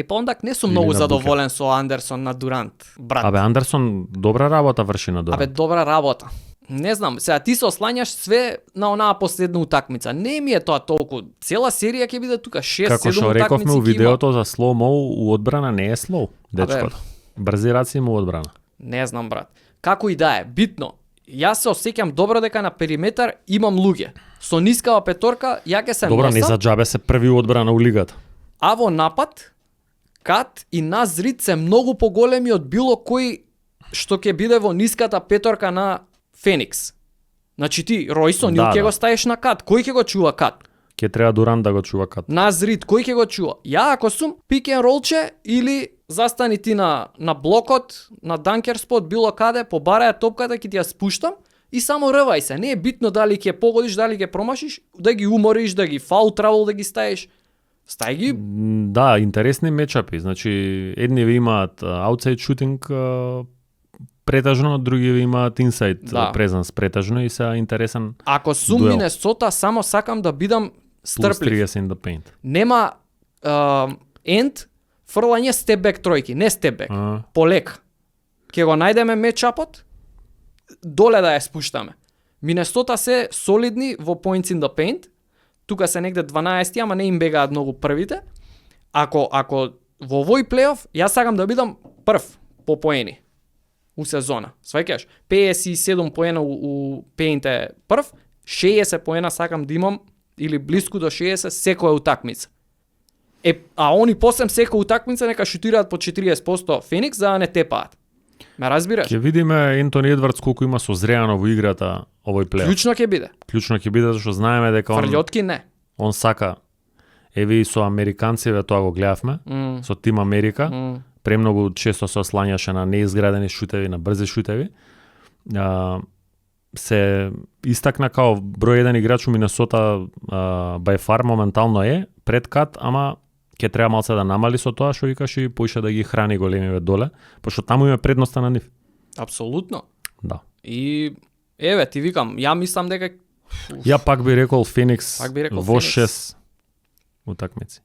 Па ондак не сум Или многу на задоволен со Андерсон на Дурант, брат. Абе Андерсон добра работа врши на Дурант. Абе, добра работа. Не знам, сега ти се ослањаш све на онаа последна утакмица. Не ми е тоа толку. Цела серија ќе биде тука 6-7 Како што утакмици рековме у ќе има. видеото за сломо, у одбрана не е слоу, дечкото. Брзи раци има у одбрана. Не знам, брат. Како и да е, битно. Јас се осеќам добро дека на периметар имам луѓе. Со нискава петорка ја ќе се Добро, не носам, за џабе се први у одбрана у лигата. а во напад, Кат и Назрит се многу поголеми од било кој што ќе биде во ниската петорка на Феникс. Значи ти, Ројсон, Да, ќе да. го ставиш на Кат. Кој ќе го чува Кат? Ќе треба Дурант да го чува Кат. Назрит, кој ќе го чува? Ја ако сум пик ен ролче или застани ти на блокот, на данкер спот, било каде, побараја топката, ќе ти ја спуштам и само рвај се. Не е битно дали ќе погодиш, дали ќе промашиш, да ги умориш, да ги фаул травел да ги ставиш. Стај ги. Да, интересни мечапи. Значи, едни ви имаат outside shooting претажно, други ви имаат inside Да. presence претажно и се интересен Ако сум дуел. Минесота, само сакам да бидам plus стрплив. 30 in the paint. Нема енд фрлање степбек тројки, не степбек. Полека. Ќе го најдеме мечапот, доле да ја спуштаме. Минесота се солидни во points in the paint, тука се негде 12, ама не им бегаат многу првите. Ако во овој плейоф, јас сакам да бидам прв по поени у сезона. Сваќаш? 57 поена у paint е прв, 60 поена сакам да имам или блиску до 60 секоја утакмица. А они посем секоја утакмица нека шутираат по 40% Феникс за да не тепаат. Ме разбираш? Ќе видиме Ентони Едвардс колку има созреано во играта овој плеј. Клучно ќе биде. Клучно ќе биде зашто знаеме дека Фрлјотки не. он сака. Еве и со американците тоа го гледавме, со Тим Америка. Премногу често се ослањаше на неизградени шутеви, на брзи шутеви. Се истакна као број 1 играч у Минесота, by far моментално е пред Кат, ама ќе треба малце да намали со тоа што викаш и поише да ги храни големиве доле, пошто таму има предноста на нив. Апсолутно. Да. И еве ти викам, ја мислам дека Ја пак би рекол Феникс Пак би рекол во Феникс. 6 утакмици.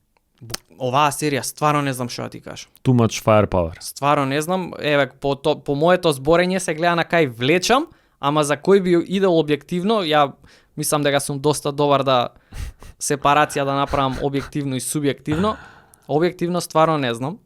оваа серија стварно не знам што да ти кажам. Too much firepower. Стварно не знам, еве по моето зборење се гледа на кај влечам, ама за кој би идел објективно, ја мислам дека сум доста добар да сепарација да направам објективно и субјективно. Објективно стварно не знам.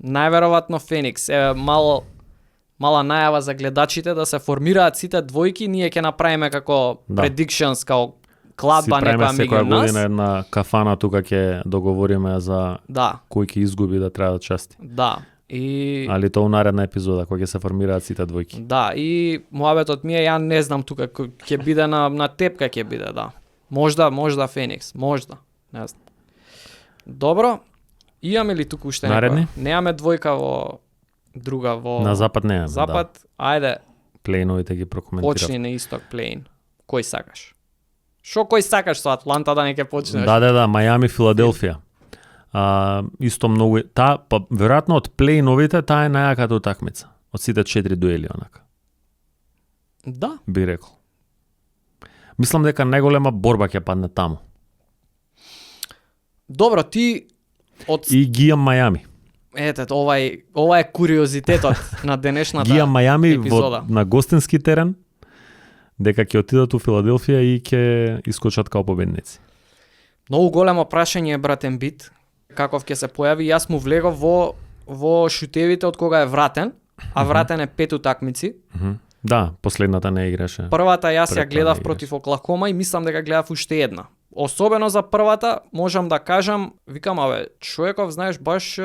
Најверојатно Феникс, еве мала најава за гледачите да се формираат сите двојки, ние ќе направиме како Да. predictions, као Си кладба правиме некоја секоја меѓу нас. година една кафана тука ќе договориме за Да, кој ќе изгуби да треба да части. да. И Али тоа у наредна епизода кога ќе се формираат сите двојки. да, и муабетот ми е, ја не знам тука ќе биде на тепка ќе биде, да. Можда Феникс, можда, не знам. Добро, имаме ли туку уште Наредни? некоја? Немаме двојка во друга во На запад не е. запад. Ајде, Да. Плейновите ги прокоментирав. почни на исток плейн. Кој сакаш? Кој сакаш со Атланта да не ќе почнеш? Да, Мајами, Филаделфија. Исто многу па веројатно од плейновите таа е најаката утакмица. Од сите 4 дуели онака, Да. би рекол. Мислам дека најголема борба ќе падне таму. Добро, ти од И ги имам Мајами. ете ова е куриозитетот на денешната Ги имам Мајами епизода. на гостински терен, дека ќе отидат у Филаделфија и ќе искочат као победници. Многу големо прашање е брат Ембит, каков ќе се појави. Јас му влегов во шутевите од кога е вратен, а вратен е 5 утакмици. Да, последната не играше. Првата јас ја Пред тоа гледав не против Оклахома и мислам дека гледав уште една. Особено за првата, можам да кажам, викам, човеков, знаеш, баш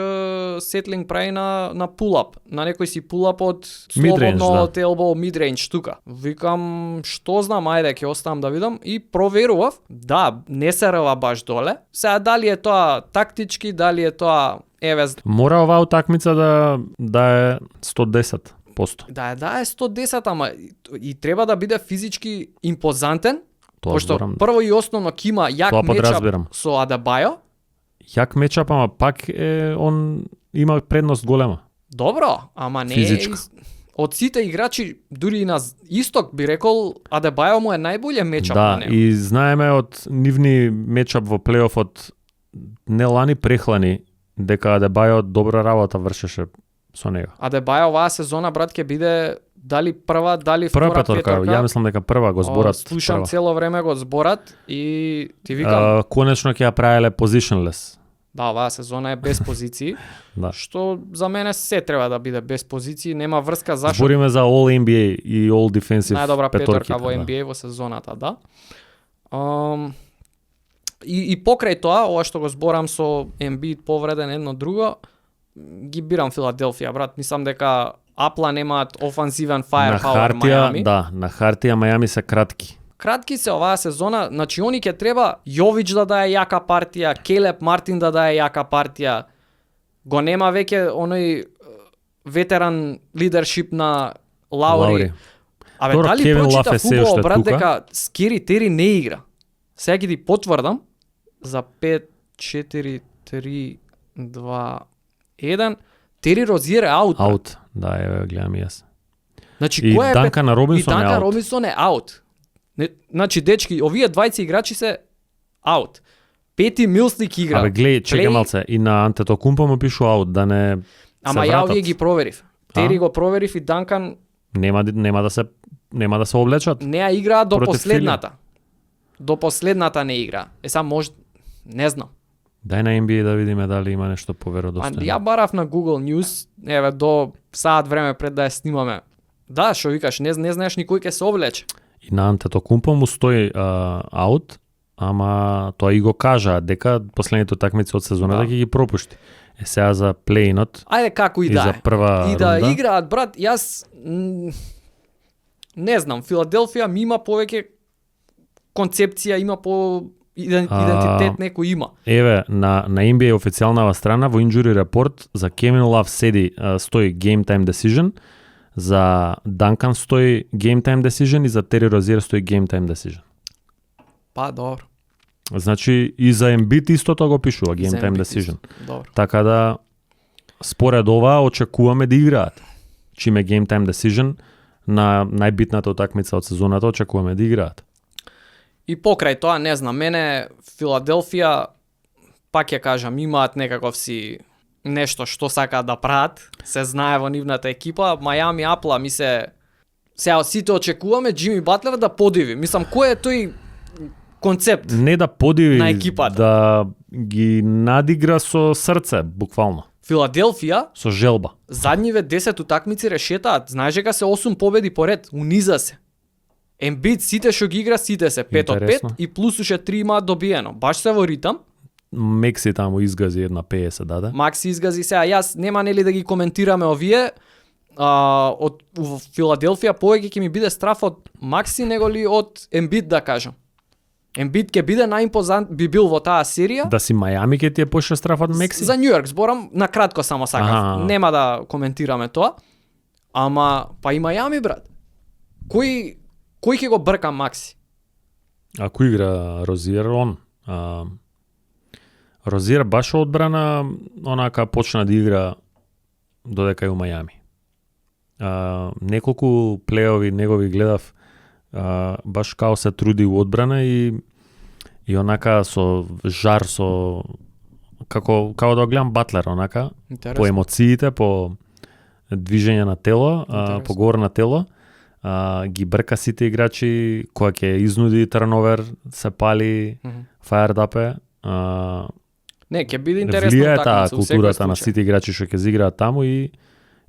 сетлинг прави на пулап, на некој си пулап од Midrange, слободно да. од елбо мидрейндж тука. Викам, што знам, ајде, ќе оставам да видам и проверував. Да, не се рва баш доле. Сега дали е тоа тактички, дали е тоа Мора оваа утакмица да е 110%. да е 110, ама и треба да биде физички импозантен. Тоа Пошто зборам. прво и основно ќе има јак Тоа мечап подразбирам. со Адебајо. Јак мечап, ама пак он има предност голема. Добро, ама не Физичко. од сите играчи, дури и на исток би рекол, Адебајо му е најбоље мечап Да, на него. и знаеме од нивни мечап во плейофот не лани прехлани дека Адебајо добра работа вршеше со него. Адебајо оваа сезона, брат, ќе биде дали прва, дали втора Прва петорка, ја мислам дека прва го зборат. Слушам прва. цело време го зборат и ти викам, Конечно ќе ја правеле positionless. да, оваа сезона е без позиции, Да. што за мене се треба да биде без позиции, нема врска зашто Збориме за All NBA и All Defensive најдобра петорките. петорка во NBA во сезоната, да. И покрај тоа, ова што го зборам со Ембит повреден едно друго, ги бирам Филаделфија, брат. Мислам дека Апла немаат офанзивен На firepower хартија, Мајами. да, на хартија Мајами се кратки. Кратки се оваа сезона, значи они ќе треба Јович да дае јака партија, Келеп Мартин да дае јака партија. Го нема веќе оној ветеран лидершип на Лаури. Абе, Добро, дали Кевин прочита Лав е се фудбал, уште брат, тука. дека Скери Тери не игра. Сега ќе ти потврдам за 5, 4, 3, 2, 1. Тери Розиер е аут. брат. Аут, да, еве гледам и јас. Значи, И кој е Данкан Робинсон е Данкан аут. Робинсон е аут. Значи, дечки, овие двајци играчи се аут. Пети Милслик игра. Абе глеј, чекај Плей- малце, и на Антетокумпо му пишу аут, да не Ама се ја вратат. овие ги проверив. Тери го проверив и Данкан Нема да се облечат. не ја играа до Против последната. До последната не игра. Сам може, не знам. Дај на NBA да видиме дали има нешто А поверодостојно. ја барав на Google News, еве до саат време пред да ја снимаме. Да, што викаш, не знаеш никој ќе се облече. И на Антетокумпо му стои аут, ама тоа и го кажа дека последните утакмици од сезоната Да. ќе ги пропушти. Сега за плей-инот Ајде како и и да за е. прва И да рунда. играат, брат, јас не знам, Филаделфија ми има повеќе концепција, има по идентитет некој има. Еве, на NBA официјалнава страна во Injury Report за Kevin Love стои Game Time Decision, за Duncan стои Game Time Decision и за Terry Rozier стои Game Time Decision. Па добро. Значи и за Embiid истото го пишува Game За Time Embiid Decision. исто. Добро. Така да според ова очекуваме да играат. Чиме Game Time Decision на најбитната утакмица од сезоната очекуваме да играат. И покрај тоа, не знам, мене Филаделфија, пак ја кажам, имаат некаков си нешто што сакаат да прават, се знае во нивната екипа, Мајами Апла ми се сега сите очекуваме Џими Батлер да подиви. Мислам, кој е тој концепт? Не да подиви, На екипата. да ги надигра со срце, буквално, Филаделфија со желба. задниве 10 утакмици решетаат. Знаеш дека се 8 победи поред, униза се. Ембит сите што ги игра, сите се 5 од 5 Интересно. и плюс уште 3 имаат добиено. Баш се во ритам. Мекси таму изгази една 50 даде. Макси изгази сега. Јас нема нели да ги коментираме овие. Од во Филаделфија повеќе ќе ми биде страф од Макси него ли од Ембит да кажам. Ембит ќе биде најимпозант би бил во таа серија. Да си Мајами ке ти е поише страф од Мекси? За Њујорк зборам, на кратко само сакав. Аха. Нема да коментираме тоа. Ама па и Мајами брат. Кој ќе го брка Макси? Ако игра Розиер, он. Розиер баш одбрана, онака почна да игра додека е у Мајами. Неколку плеови негови гледав, баш као се труди у одбрана и онака со жар, со као да го гледам Батлер, онака, Интересно. по емоциите, по движење на тело, Интересно. по говор на тело, ги брка сите играчи, која ќе изнуди турновер, се пали, Мгм. фаердапе, Не, ќе биде интересно влијае таа утакмица, во секој културата на случај. сите играчи што ќе зиграат таму и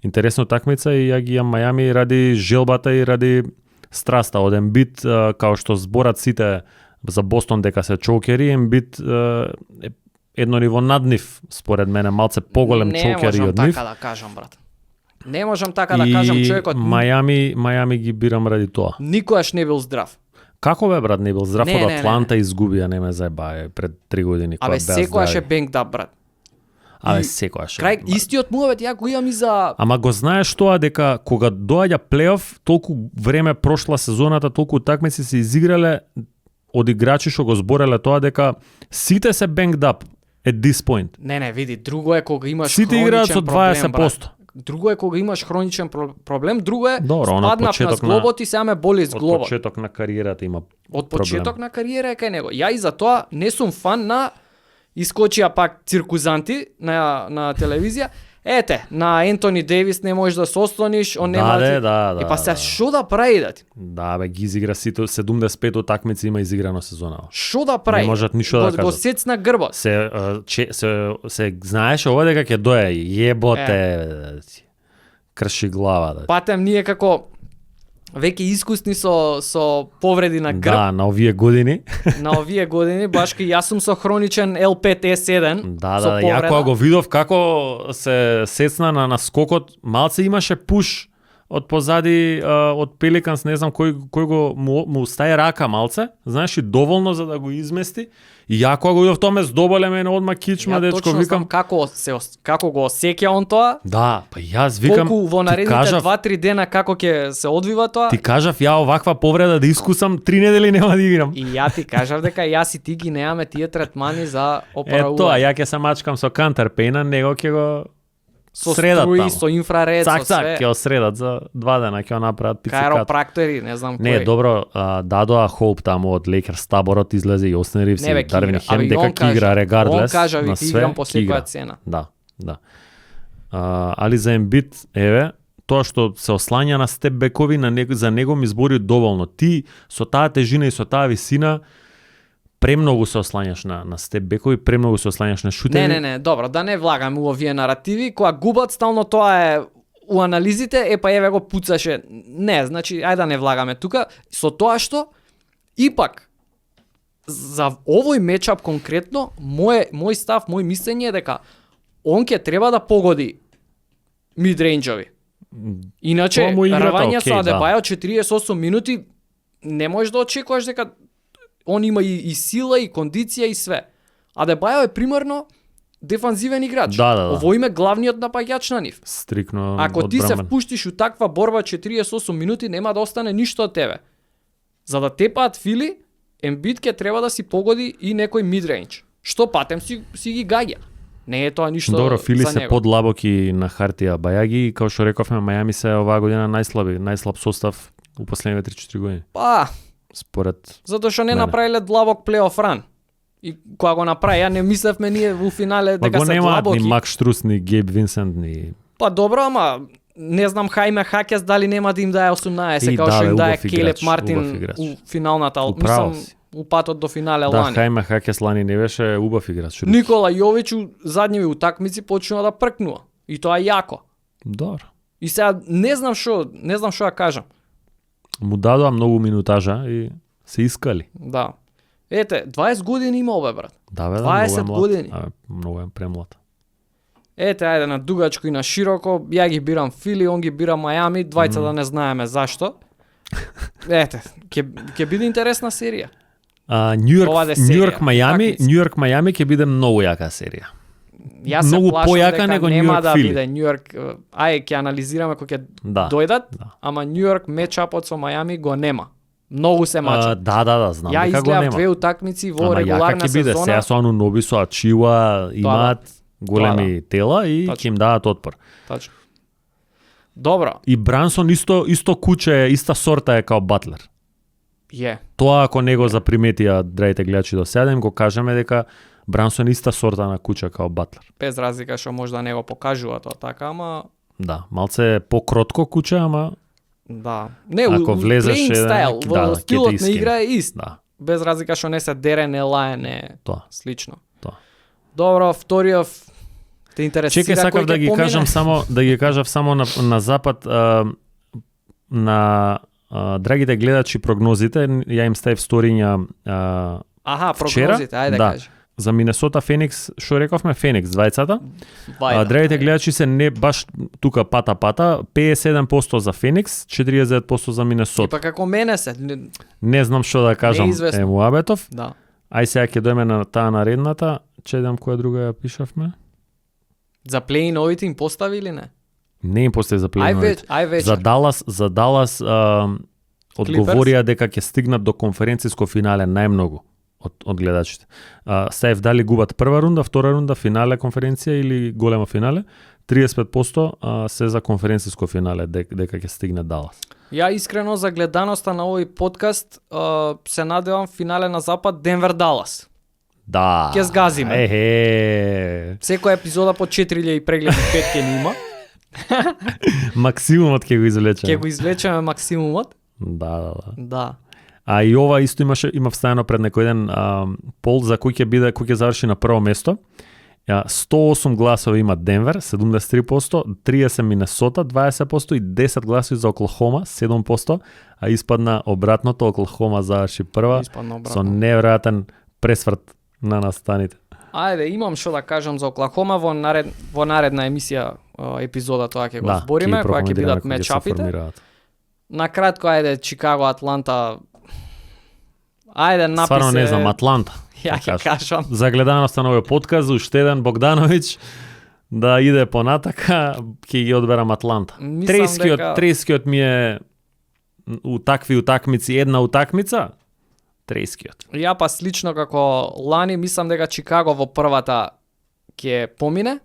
интересна утакмица и ја ги имам Мајами ради желбата и ради страста од Ембит, као што зборат сите за Бостон дека се чокери, Ембит е едно ниво над нив, според мене, малце поголем чокер и Не од можам нив. така да кажам, брат. Не можам така да кажам, човекот Мајами ги бирам ради тоа. никогаш не бил здрав. Како бе брат, не бил здрав Не, од не, не, Атланта изгубија, не ме заебај пред 3 години кога Абе, беа секојаш е здрави. бенгд ап, брат. Абе и секојаш. е, Крај брат. истиот муавет ја го имам и за Ама го знаеш тоа дека кога доаѓа плейоф, толку време прошла сезоната, толку утакмици се изиграле од играчи што го збореле тоа дека сите се banged up at this point. Не, види, друго е кога имаш Сите играат со хроничен проблем, 20%. брат. Друго е кога имаш хроничен проблем, друго е Добро, она од спаднав на почеток на- зглобот и сега ме боли Од зглобот. почеток на кариерата има Од проблем. почеток на кариера е кај него. Ја и за тоа не сум фан на искочија пак циркузанти на телевизија. Ете, на Ентони Дейвис не можеш да се ослониш, он нема да, И па сега да. што да прави да ти? Да, бе, ги изигра сите 75 утакмици има изиграно сезона. Што да прави? Не можат ништо да Го кажат. сецна грбот. се знаеше ова дека ќе дое јеботе. Крши глава да. Патем ние како веќе искусни со повреди на грб Да, на овие години. на овие години, баш ки јас сум со хроничен L5S1 Да, со да, ја повреда. кога го видов како се сецна на скокот, малце имаше пуш од позади од Пеликанс, не знам кој го му стаje рака малце, знаеш и доволно за да го измести. И ја кога го видов тоа ме здоболе мене одма кичма, Ја дечко, точно викам. знам како го осеќа он тоа. Да, па јас викам, Колку во ти наредните кажав, 2-3 дена како ќе се одвива тоа. ти кажав ја оваква повреда да искусам 3 недели нема да играм. И ја ти кажав дека јас и ти ги немаме тие третмани за Е опоравување. тоа, ја ќе се мачкам со Кантерпейна, него ќе го со средат струи, таму. со инфраред, Цак, со цак, све. ќе осредат за 2 дена, ќе направат пицикат. Кајропрактори, не знам Не, кој. добро, дадоа Хоуп таму од Лейкерс таборот, излезе и Остин Ривс Не, бе, и ќе Дарвин игра. Абе, Хем, и дека он ќе игра кажа. регардлес Он кажа, на ви све, играм по ќе игра. секоја цена. Да, да. Али за Ембит, еве, тоа што се ослања на степбекови, за него ми збори доволно. Ти со таа тежина и со таа висина премногу се ослањаш на степбекови, премногу се ослањаш на шутери. Не, добро, да не влагаме у овие наративи, кога губат стално тоа е у анализите, па еве го пуцаше. Не, значи, ајде да не влагаме тука, со тоа што, ипак, за овој мечап конкретно, мој став, мој мислење е дека он ќе треба да погоди мидрейнџови. Иначе, Тоа му играта, рвање со окей, Адебајо 48 минути, не можеш да очекуваш дека он има и сила, и кондиција, и све. Адебајо е примерно дефанзивен играч. Да. Ово име главниот напаѓач на нив. Стрикно Ако ти се одбранен. впуштиш у таква борба 48 минути, нема да остане ништо од тебе. За да тепаат фили, Ембит ќе треба да си погоди и некој мидрейндж. Што патем си ги гаѓа. Не е тоа ништо Добро, Фили за се него. подлабоки на хартија. Бајаги, како што рековме, Мајами се оваа година најслаб состав у последниве 3-4 години. Па, Според затоа што не Мене. направиле длабок плейоф ран. И кога го направи, ја не мислевме ние во финале Ма дека го се нема длабоки. ни Макс Штрус, ни Гейб Винсент, ни Па добро, ама не знам Хајме Хакес дали нема да им дае 18, И како што да, им бе, дае убав Келеп играч, убав Мартин играч. у финалната, Управо мислам, си. у патот до финале да, лани. Хајме Хакес лани не беше убав играч. Никола Јович у задниви утакмици почнува да пркнува. И тоа е јако. Добро. И сега не знам што да кажам. Му дадоа многу минутажа и се искали. Да. Ете, 20 години има овој брат. Да, бе, 20 многу е млад. години. Многу е премлад. Ете, ајде на дугачко и на широко, ја ги бирам Фили, он ги бира Мајами, двајца да не знаеме зашто. Ете, ќе биде интересна серија. Ова де серија, Мајами, такмици. Нью-Йорк Мајами ќе биде многу јака серија. Јас се Многу плашам појака дека него нема Нью-Йорк да Фили. биде Нью-Йорк. Ај, ќе анализираме кога ќе Да. дојдат, Да. ама Нью-Йорк мечапот со Мајами го нема. Многу се мачат. Да, знам Ја дека го изгледав нема. две утакмици во Ама јака регуларна ќе биде, сезона. сега со оно Ноби со Ачива имаат големи тела и Точно. ќе им дадат отпор. Точно. Добро, И Брансон исто куче, иста сорта е као Батлер. е. Тоа ако не го заприметија драите гледачи до сега, да им го кажеме дека Брансон е иста сорта на куча као Батлер. Без разлика што можда не го покажува тоа така, ама Да, малце по-кротко куче, ама да. Не, Ако влезеш playing еден, style, да, во ќе те стилот на искине. игра е ист. да, Без разлика што не се дере, не лае, не тоа. слично. Тоа. Добро, вториот те интересира Чекај, сакав кој да ќе ги помине? кажам само на запад на драгите гледачи прогнозите, ја им ставив сториња Аха, вчера, прогнозите, ајде да. кажи. за Минесота Феникс, што рековме Феникс двајцата. Вајда. Драгите гледачи се не баш тука пата, 57% за Феникс, 49% за И Минесота. па како мене се, Не знам што да кажам, Неизвестно. Муабетов. да. Ај сега ќе дојме на таа наредната, чедам која друга ја пишавме. За плей-ин овите им постави или не? Не им постои за плейновите. Ај вечер. За Далас одговорија дека ќе стигнат до конференциско финале најмногу од гледачите. Ставив дали губат прва рунда, втора рунда, финале конференција или голема финале. 35% се за конференциско финале дека ќе стигне Далас. Ја искрено за гледаноста на овој подкаст се надевам финале на запад Денвер Далас. Да. Ќе сгазиме. Секоја Секоја епизода по 4000 прегледи 5 ќе ни има. максимумот ќе го извлечеме. Ќе го извлечеме максимумот. Да. Да. А и ова исто има вставено пред некој ден пол за кој ќе заврши на прво место. 108 гласови има Денвер, 73%, 30 Минесота, 20% и 10 гласови за Оклахома, 7%, а испадна обратното, Оклахома заврши прва Испадна обратно. со неверојатен пресврт на настаните. Ајде, имам што да кажам за Оклахома во наредна емисија епизода тоа ќе го Да, збориме, кога ќе бидат кога ќе се мечапите. формираат. Накратко, ајде, Чикаго, Атланта. Ајде, написе. Стварно не знам, Атланта. Ја ќе кажам. За гледаноста на овој подкаст, уште еден Богдановиќ да иде понатака, ќе ги одберам Атланта. Мислам дека- Трескиот ми е у такви утакмици, една утакмица, трескиот. Ја па слично како лани, мислам дека Чикаго во првата ќе помине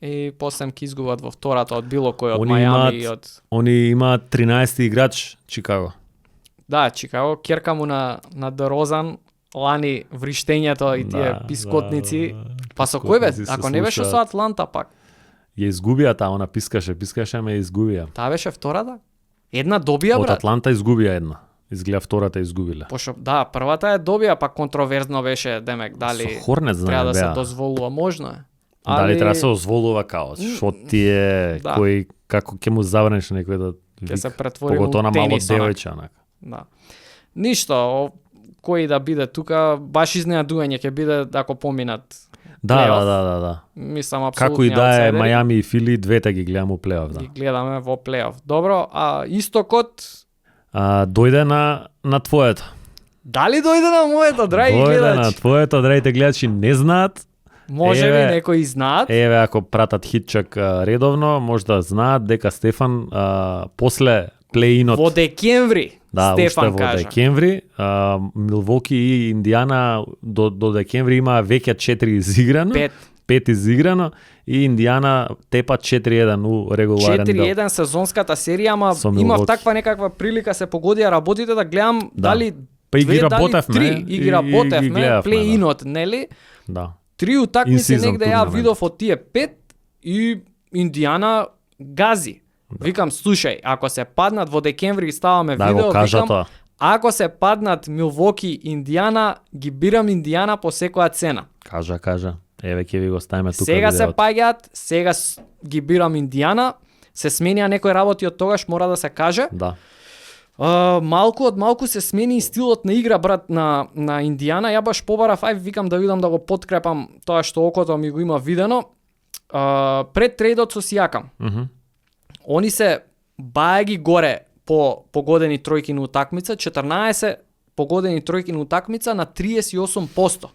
и после ќе изгубат во втората од било кој од Они Мајами и имаат- од Они имаат 13 играч Чикаго. да, Чикаго керка му на Дерозан лани вриштењето и тие пискотници. Па со кој бе? пискотници се Ако не беше слушаат. со Атланта пак. Ја изгубија таа, она пискаше, ме ја изгубија. Таа беше втората? Една добија, Од брат. Атланта изгубија една. Изгледа втората изгубиле. Пошо, да, првата е добија, па контроверзно беше, демек, дали Со Хорнец треба да се беа. дозволува, можно е. Дали треба да се озволува као, што ти е, Да. кој, како ќе му забраниш некој да ќе се вика. претвори Поготоа на во мало тенис, онака. девојче, онака. Да. Ништо, кој да биде тука, баш изненадување ќе биде ако поминат. Да, плей-оф. да. Мислам апсолутно. Како и да е Мајами и Фили, двете ги гледам у плей-оф, да. Ги гледаме во плей-оф. Добро, а истокот Дојде на твоето. дали дојде на моето, драги Дојде гледачи? на твоето, драгите гледачи не знаат. Може Еве, би некои знаат. Еве, ако пратат Хитчак редовно, може да знаат дека Стефан после плей-инот Во декември, да, Стефан уште во кажа. декември, Милвоки и Индијана до декември има веќе 4 изиграно, 5 изиграно и Индијана тепа 4-1 у регуларен дел. 4-1 сезонската серија, ама Со имав Милвоки. таква некаква прилика се погодија работите да гледам Да. дали Па и ги две, дали работевме, три, и и ги ги работевме, гледавме, плей-инот, нели? Да. Три утакмици In-season негде ја турнамент. видов од тие 5 и Индијана гази. Викам, слушај, ако се паднат во декември и ставаме Да видео, го кажа викам, тоа. ако се паднат Милвоки, Индијана, ги бирам Индијана по секоја цена. Кажа. Еве ќе ви го ставиме тука Сега се видеото. паѓаат, сега ги бирам Индијана, се сменија некои работи од тогаш, мора да се каже. Да. Малку од малку се смени и стилот на игра, брат, на Индијана. Ја баш побарав, викам да видам да го подкрепам тоа што окото ми го има видено. Пред трейдот со Сијакам. Они се бајаги горе по погодени тројки на утакмица, 14 погодени тројки на утакмица на 38%.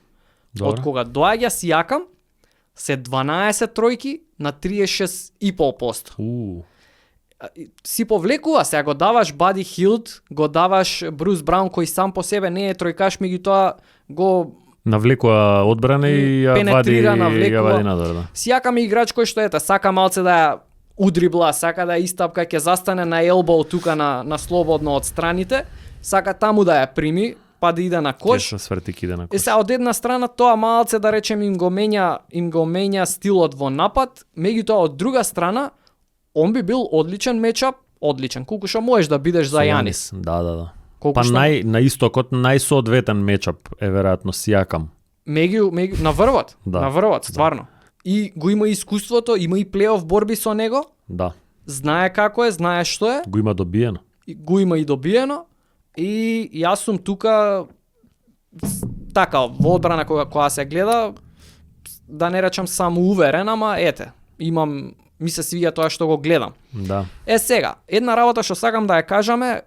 Добро. Од кога доаѓа Сијакам, се 12 тројки на 36,5%. Си повлекува, сега го даваш Бади Хилд, го даваш Брус Браун кој сам по себе не е тројкаш, меѓутоа го Навлекува одбрана и ја пенетрира, вади надвор, да. Сијакам е играч кој што ета, сака малце да ја удрибла, сака да ја истапка, ќе застане на елбоу тука на слободно од страните, сака таму да ја прими, па да иде на кош. Ќе се сврти киде на Е кош. се од една страна тоа малце да речем им го менја стилот во напад, меѓутоа од друга страна он би бил одличен мечап, одличен. Колку што можеш да бидеш за Со Јанис. Да. Колку Па што на истокот најсоодветен мечап е веројатно Сијакам. меѓу на врвот, Да. на врвот, стварно. И го има искуството, има и плейоф борби со него, Да. знае како е, знае што е, Го има добиено. го има и добиено. И јас сум тука така во одбрана кога се гледа, да не речам само уверен, ама ете, ми се свиѓа тоа што го гледам. Да. Сега, една работа што сакам да ја кажаме,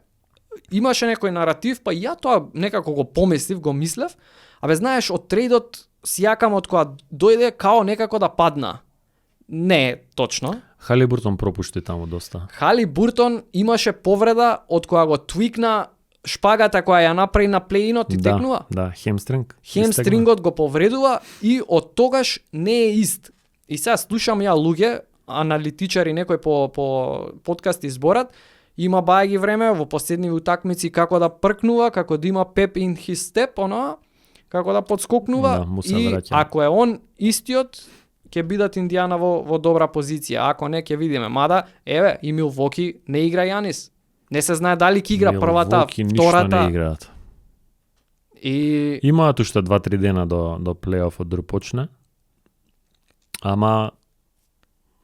имаше некој наратив, па и ја тоа некако го помислив, го мислев, знаеш, од трейдот Сијакам од кога дојде као некако да падна. Не е точно. Халибуртон пропушти таму доста. Халибуртон имаше повреда од кога го твикна шпагата која ја направи на плейинот и текнува. Да, хемстринг. Хемстрингот го повредува и од тогаш не е ист. И сега слушам ја луѓе, аналитичари некој по подкасти зборат, има бајаги време во последниви утакмици како да пркнува, како да има pep in his step, како да подскокнува, Да, му се и враќа. ако е он истиот, ќе бидат Индијана во добра позиција. Ако не, ќе видиме. Мада, еве, и Милвоки не игра Јанис. Не се знае дали ќе игра првата, Милвоки ништо втората. не играат. И Имаат уште 2-3 дена до плейофот да почне. Ама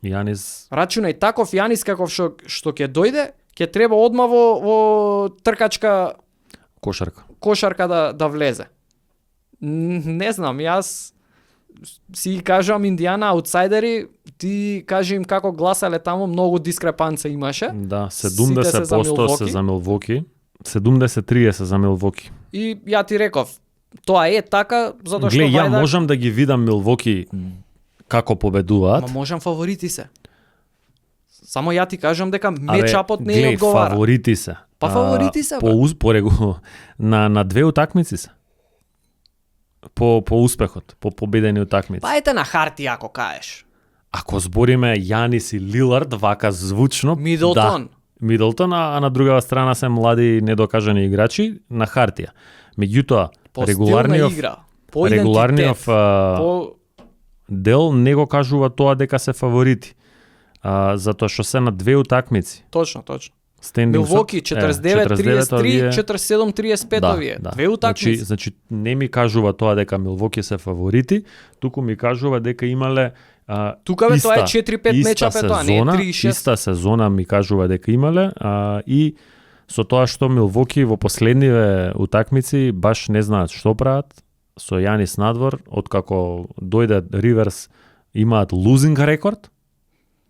Јанис рачунај таков Јанис каков што ќе дојде, ќе треба одма во тркачка кошарка. да влезе. Не знам, јас си кажам Индијана аутсайдери, ти кажи им како гласале таму, многу дискрепанца имаше. Да, Сите се за 70% се за Милвоки. 70-30 за Милвоки. И ја ти реков, тоа е така, затоа што Глеј, ја вајда... можам да ги видам Милвоки како победуваат. Ма можам фаворити се. Само ја ти кажам дека мечапот не е глеј, одговара. фаворити се. Па фаворити се, бе. На две утакмици се. По успехот, по победени утакмици. Па ете на хартија ако кажеш. Ако збориме Јанис и Лилард вака звучно, Мидлтон. Да, Мидлтон, а на другава страна се млади недокажани играчи на хартија. Меѓутоа, По стил на игра, по регуларниот идентитет, по дел не го кажува тоа дека се фаворити. Затоа што се на две утакмици. Точно. Стендингсот, Милвоки 49-33, овие. 47-35 овие. Две утакмици. Значи не ми кажува тоа дека Милвоки се фаворити, туку ми кажува дека имале Тука бе тоа е 4-5 мечап е тоа, не е 3-6. Иста сезона ми кажува дека имале и со тоа што Милвоки во последниве утакмици баш не знаат што прават со Јанис надвор, откако дојде Риверс имаат лузинг рекорд.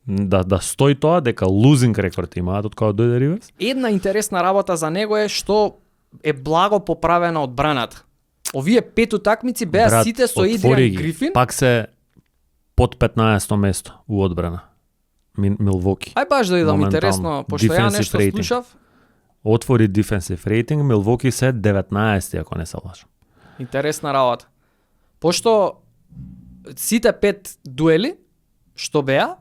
Да стои тоа дека лузинг рекорд имаат откако дојде Риверс. Една интересна работа за него е што е благо поправена одбраната. Овие 5 утакмици беа сите со Едриан Грифин. Пак се под 15-то место у одбрана. Милвоки. Ај баш да идам интересно, пошто ја нешто слушав. Отвори дефенсив рейтинг, Милвоки се 19 ако не се лажам. Интересна работа. Пошто сите 5 дуели што беа,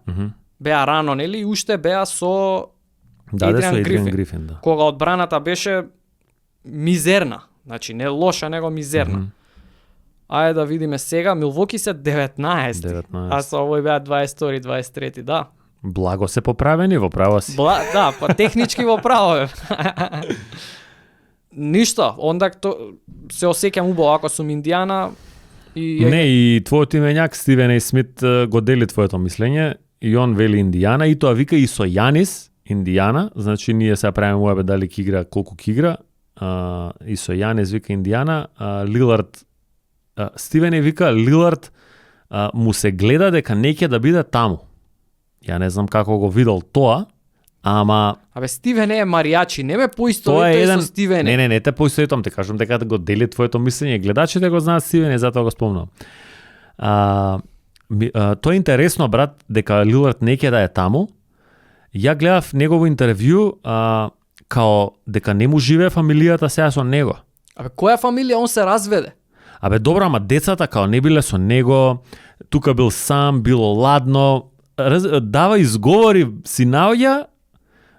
беа рано, нели, и уште беа со Едриан Грифин. Да. Кога одбраната беше мизерна. Значи не лоша, него мизерна. Ајде да видиме сега, Милвоки се 19. А со овој беа 22, 23, да. Благо се поправени, во право си. Да, па технички во право е. Ништо, онда се осеќам убаво ако сум Индијана и Не, и твојот именјак Стивен А. Смит го дели твоето мислење и он вели Индијана и тоа вика и со Јанис Индијана, значи ние се правиме муабе дали ќе игра, колку ќе игра, и со Јанис вика Индијана, Лилард Стивен А. вика Лилард му се гледа дека не ќе да биде таму. Ја не знам како го видел тоа, ама Абе Стивен е маријачи, не ме поистоветој со Стивен. Не те поистоветам, те кажам дека го дели твоето мислење, гледачите го знаат Стивен, затоа го спомнам. Тоа е интересно, брат, дека Лилард не ќе да е таму. Ја гледав негово интервју, као дека не му живее фамилијата сега со него. Абе која фамилија, он се разведе? Абе добро, ама децата као не биле со него, тука бил сам, било ладно, дава изговори, си наоѓа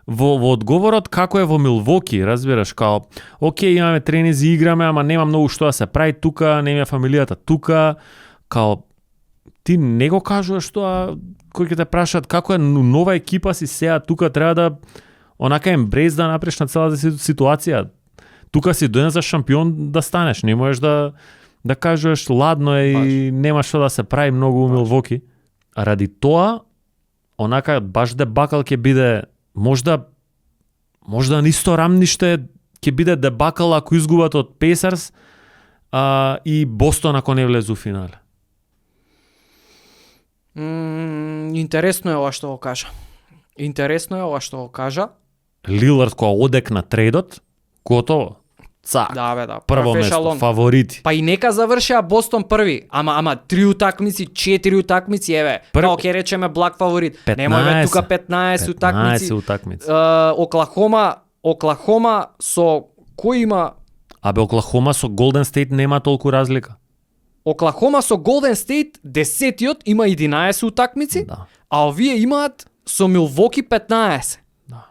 во одговорот како е во Милвоки, разбираш, као окей, имаме тренизи, играме, ама нема многу што да се прави тука, нема фамилијата тука, као ти не го кажуваш тоа, кој ќе те прашаат како е нова екипа си сега тука, треба да онака ембрейс да направиш на целата ситуација. Тука си дојден за шампион да станеш, не можеш да кажуваш ладно е и нема што да се прави многу у Милвоки. А ради тоа, онака баш дебакал ќе биде, можда на исто рамниште ќе биде дебакал ако изгубат од Пейсърс и Бостон ако не влезу у финале. Интересно е ова што го кажа. Лилард кога одекна трейдот, готово. Цак. Да, бе, да. Прво место, фаворити. Па и нека завршеа Бостон први. Ама 3 утакмици, 4 утакмици, еве. Као ќе речеме благ фаворит. Немојме тука 15 утакмици. Оклахома со кој има? Абе Оклахома со Голден Стейт нема толку разлика. Оклахома со Голден Стейт 10-тиот има 11 утакмици, да. А овие имаат со Милвоки 15. Да.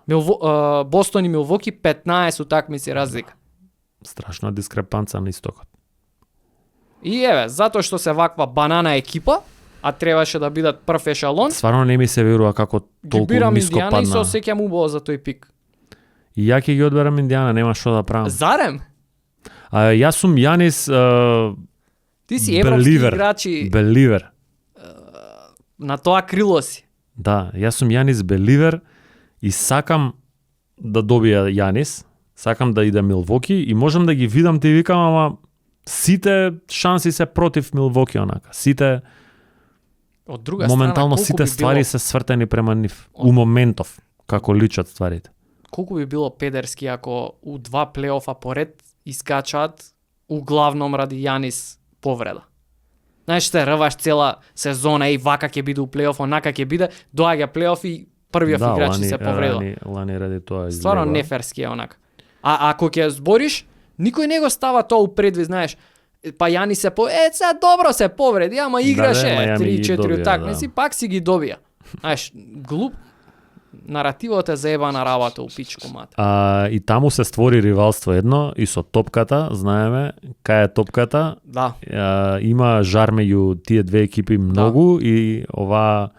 Бостон и Милвоки 15 утакмици разлика. Страшна дискрепанца на истокот. И еве, затоа што се ваква банана екипа, а требаше да бидат прв ешалон. Стварно не ми се верува како толку ниско падна. Индијана и се осеќам убаво за тој пик. И ја ќе ги одберам Индијана, нема што да правам. Зарем? Јас сум Јанис ти си европски играчи. Беливер. На тоа крило си. Да, јас сум Јанис Беливер и сакам да добија Јанис. Сакам да иде Милвоки и можам да ги видам, ти викам, ама сите шанси се против Милвоки онака. Сите од друга моментално страна, сите ствари било... се свртени према нив. У моментов како личат стварите. Колку би било педерски ако у 2 плейофа поред искачаат углавном ради Јанис повреда. Знаеш, се рваш цела сезона и вака ќе биде у плейоф, онака ќе биде, доаѓа плейоф и првиот играч се повредил. Лани ради тоа стварно неферски е онака. А ако ќе збориш, никој не го става тоа у предвид, знаеш. Па Јани се сега добро се повреди, ама играше 3-4 утакмици, пак си ги добија. Знаеш, глуп наративот е заебана работа у пичко мате. И таму се створи ривалство едно и со топката, знаеме кај е топката. Да. Има жар меѓу тие две екипи многу и ова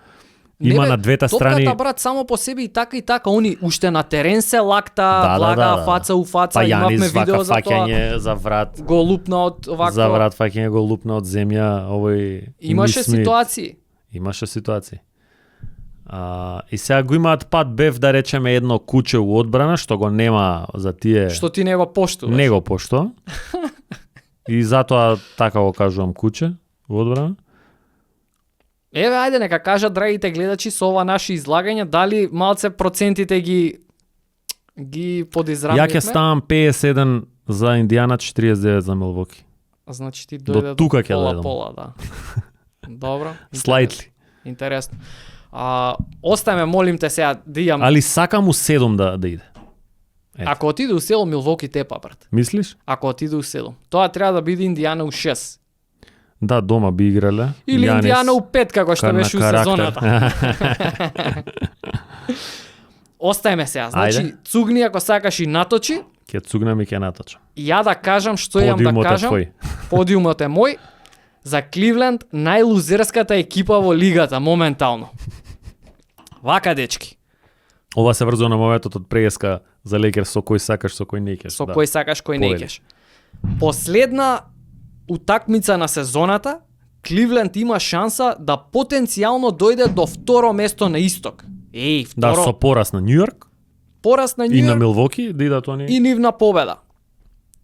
има на двете страни. Топката, брат, само по себе и така, они уште на терен се лакта, влага фаца у фаца, па имавме видео за тоа. За врат. Го лупна од овако. За врат фаќање го лупна од земја, овој Имаше ситуации. Имаше ситуации. И сега го имаат пат бев да речеме едно куче у одбрана што го нема за тие. Што ти не го поштуваш. Не го поштува. И затоа така го кажувам куче у одбрана. Еве, ајде нека кажат драгите гледачи со ова наше излагање дали малце процентите ги подизравнивме. Ја ќе ставам 51 за Индијана, 49 за Милвоки. Значи ти До дојде тука ќе дојдам. пола, да. Добро. Slightly. Интересно. Остајме, молим те сега да имам. Али сакам у 7 да иде. Ето. Ако отиде у 7 Милвоки тепа, брат. Мислиш? Ако отиде у 7. Тоа треба да биде Индијана у 6. Да, дома би играле. Или Јанис, Индијана у 5 како што на беше у карактер. сезоната. Остајме сега. Значи, Ајде. цугни ако сакаш и наточи. Ќе цугнам и ќе наточам. Ја да кажам што имам да Подиумот е кажам. твој. Подиумот е мој. За Кливленд најлузерската екипа во лигата моментално. Вака, дечки. Ова се врзува на моветот од преска за Лейкерс со кој сакаш, со кој не кеш. Со кој сакаш, кој не Повели. кеш. Последна утакмица на сезоната, Кливленд има шанса да потенцијално дојде до второ место на исток. Да, второ, со порас на Њујорк пораз на и на Њујорк Милвоки, да идат они. и нивна победа.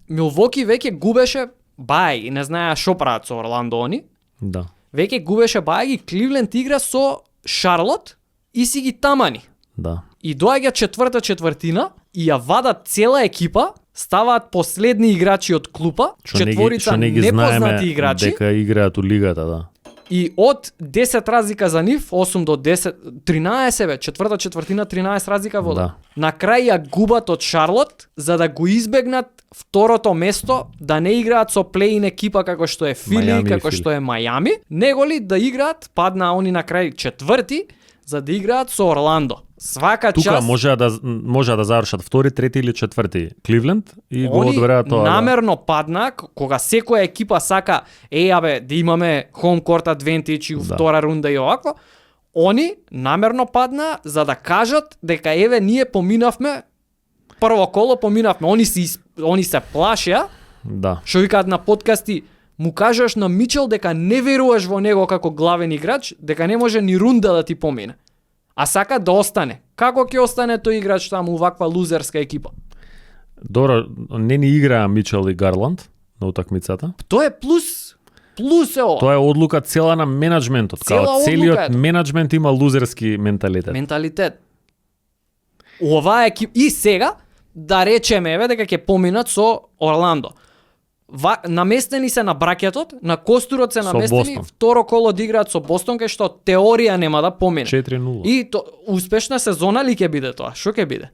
Милвоки веќе губеше бај и не знаеа што прават со Орландо они. Да. Веќе губеше бај и Кливленд игра со Шарлот и си ги тамани. Да. И доаѓа четврта четвртина и ја вадат цела екипа, ставаат последни играчи од клупа, четворица не ги непознати знаеме играчи дека играат у лигата, да. и од 10 разлика за нив, 8 до 10, 13 бе, четврта четвртина 13 разлика вода. Да. На крај ја губат од Шарлот за да го избегнат второто место, да не играат со плей-ин екипа како што е Фили, Мајами и како Фили. што е Мајами, него ли да играат, падна они на крај четврти, за да играат со Орландо. Свака Тука час може да завршат втори, трети или четврти Кливленд и го они одбереа тоа. намерно падна, кога секоја екипа сака, абе, да имаме home court advantage и у Да. втора рунда и овако, они намерно падна за да кажат дека еве ние поминавме прво коло поминавме. Они се плашеа, Да. што викаат на подкасти, му кажеш на Мичел дека не веруваш во него како главен играч, дека не може ни рунда да ти помине. А сака да остане. Како ќе остане тој играч таму у ваква лузерска екипа? Добро, не ни играа Мичел и Гарланд на утакмицата. Тоа е плюс. Плюс е ова. Тоа е одлука цела на менаџментот. Цела Као одлука целиот е тоа. менаџмент има лузерски менталитет. Менталитет. Ова екип и сега да речеме еве дека ќе поминат со Орландо. Наместени се на бракетот, на костурот се Со наместени, Бостон. второ коло да играат со Бостон, кај што теорија нема да помине. 4-0. И успешна сезона ли ќе биде тоа? Што ќе биде?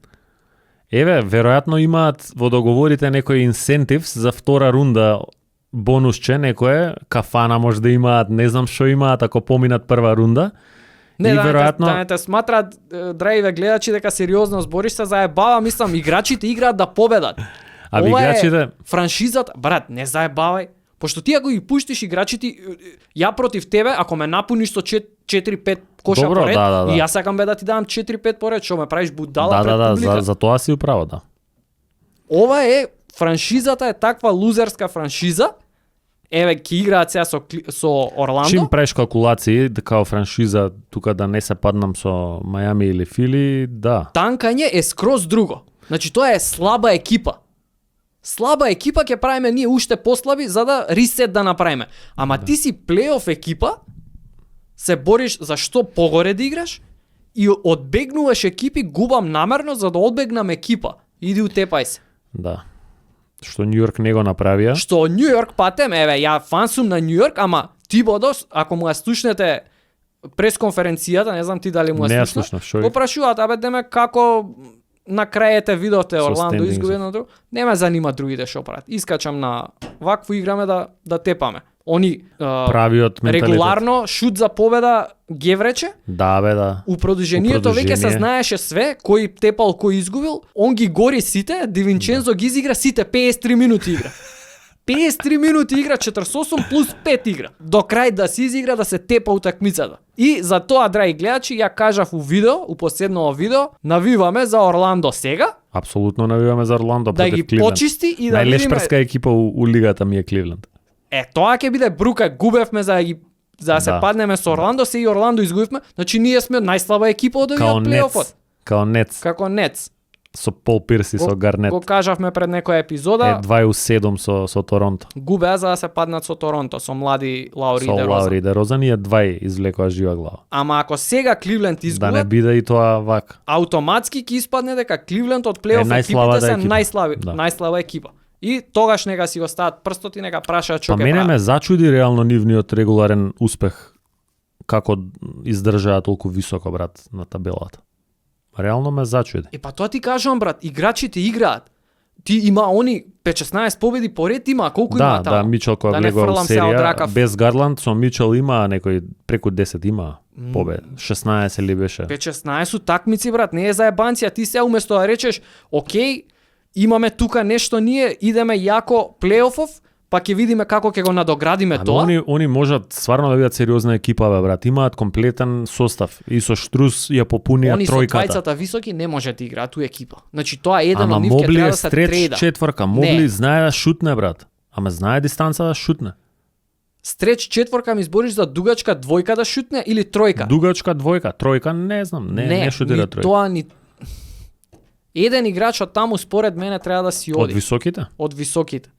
Еве, веројатно имаат во договорите некои инсентивс за втора рунда бонусче, некое, кафана може да имаат, не знам што имаат ако поминат прва рунда. Не, И да, веројатно- да не те сматраат, драиве гледачи, дека сериозно збориш се заебава, мислам, играчите играат да победат. Аби Ова играчите- е франшизата, брат, не заебавај. Пошто ти ако ги пуштиш играчите, ја против тебе, ако ме напуниш со 4-5 коша Добро, поред, да. и јас сакам бе да ти дам 4-5 поред, што ме правиш будала пред Да, публика. за тоа си управо, да. Ова е, франшизата е таква лузерска франшиза, еве, ќе играат сега со Орландо, Чим правиш калкулации, као франшиза, тука да не се паднам со Мајами или Фили, да. танкање е скроз друго. Значи, тоа е слаба екипа. Слаба екипа ќе правиме ние уште послаби за да ресет да направиме. Ама ти си плейоф екипа, се бориш за што погоре да играш и одбегнуваш екипи, губам намерно за да одбегнам екипа. Иди утепај се. Да. Што Њујорк не го направија. Што Њујорк патем, еве, ја фан сум на Њујорк, ама Тибодос, ако му ја слушнете пресконференцијата, не знам ти дали му Не ја ја слушна, слушнав, шо го ви? прашуваат, абе, деме како на крајете видовте Со Орландо стендинг, изгуби да. едно друго. Не ме занима другите што прават. Искачам на вакво играме да тепаме. Они Правиот менталитет. регуларно шут за победа геврече, Да, бе, да. у продолжението веќе се продолжение. знаеше све, кој тепал, кој изгубил, он ги гори сите, Ди Винчензо ги изигра сите, 53 минути игра. 53 минути игра, 48 плюс 5 игра. До крај да се изигра, да се тепа утакмицата. И за тоа, драги гледачи, ја кажав у видео, у последново видео, навиваме за Орландо сега, Апсолутно навиваме за Орландо да против ги Кливленд. почисти и да видиме. Најлешперска екипа у лигата ми е Кливленд. Тоа ќе биде брука, губевме за да ги За да се Да. паднеме со Орландо, се и Орландо изгубивме, значи ние сме најслаба екипа од Као овиот плейофот. Нец. Као Нец. Како Нец. Со Пол Пирс и со Гарнет. Го кажавме пред некоја епизода, 2-7 со Торонто. губеа за да се паднат со Торонто, со млади Лаури Со и Дерозан. Лаури Дерозан и 2 извлекоа жива глава. Ама ако сега Кливленд Да изгубат, не биде и тоа вака. автоматски ќе испадне дека Кливленд од плейоф најслабата екипите се екипа. најслаби, Да. најслаба екипа. И тогаш нека си го стават прстот и нека прашаат што Па ќе мене прават. ме зачуди реално нивниот регуларен успех како издржаа толку високо, брат, на табелата. Реално ме зачуди. Па тоа ти кажувам, брат, играчите играат. Ти има они 5-16 победи поред има, колку има таму? Да, Мичел кога Да не влегува во фрлам се од серија, ракав. без Гарланд со Мичел има некој преку 10 има победи. 16 ли беше? 5-16 такмици, брат, не е заебанција. Ти се уместо да речеш, окей, имаме тука нешто ние, идеме јако плейофов, па ќе видиме како ќе го надоградиме Ама тоа. они можат стварно да бидат сериозна екипа, бе, брат. Имаат комплетен состав. И со Штрус ја попунија Они со тројката. двајцата високи не може да играат у екипа. Значи тоа е еден Ама од нив ќе Мобли треба е да се стреч трейда. четврка. Мобли знае да шутне, брат. Ама знае дистанца да шутне. Стреч четворка ми збориш за дугачка двојка да шутне или тројка? Дугачка двојка, тројка не знам, не шутира ни тројка. тоа ни еден играч од таму според мене треба да си Од оди високите? од високите.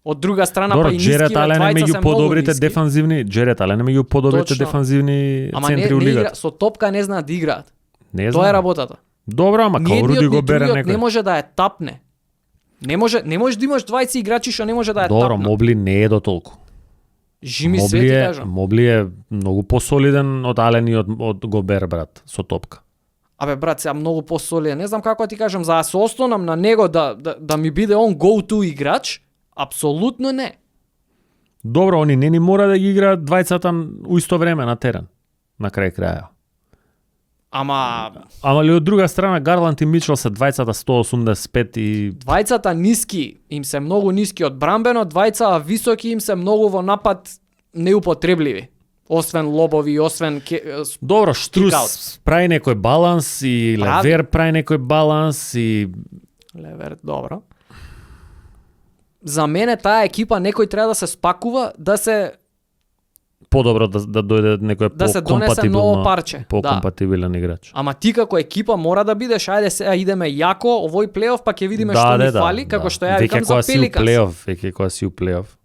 Од друга страна Добро, па и ниски, Джерет Ален е двајца се меѓу многу подобрите ниски. дефанзивни, Джерет Ален е меѓу подобрите Точно. дефанзивни Ама центри не, у не игра, лигата. со топка не знаат да играат. Не Тоа е знам. работата. Добро, ама као Руди го бере другиот не некој. може да е тапне. Не може да имаш двајца играчи што не може да е Добро, тапна. Мобли не е до толку. Жими све ти кажам. Мобли е многу посолиден од Ален и од Гобер, брат, со топка. Абе брат, сега многу посолиден. Не знам како да ти кажам, за да се ослонам на него да ми биде он go-to играч, апсолутно не. Добро, они не ни мора да ги играат двајцата у исто време на терен. На крај краја. Ама Ама ли од друга страна Гарланд и Мичел се двајцата 185 и двајцата ниски им се многу ниски од брамбено, двајца високи им се многу во напад неупотребливи. Освен лобови, освен добро, Штрус Кик-аут. прави некој баланс и Прави. Левер прави некој баланс и Левер, добро. За мене таа екипа некој треба да се спакува, да се подобро да дојде некој Да се донесе ново парче, покомпатибилен играч. Ама ти како екипа мора да бидеш, ајде сега идеме јако, овој плейоф па ќе видиме што ни фали, како што ја викам за Пеликанс. Веќе кога си у плейоф.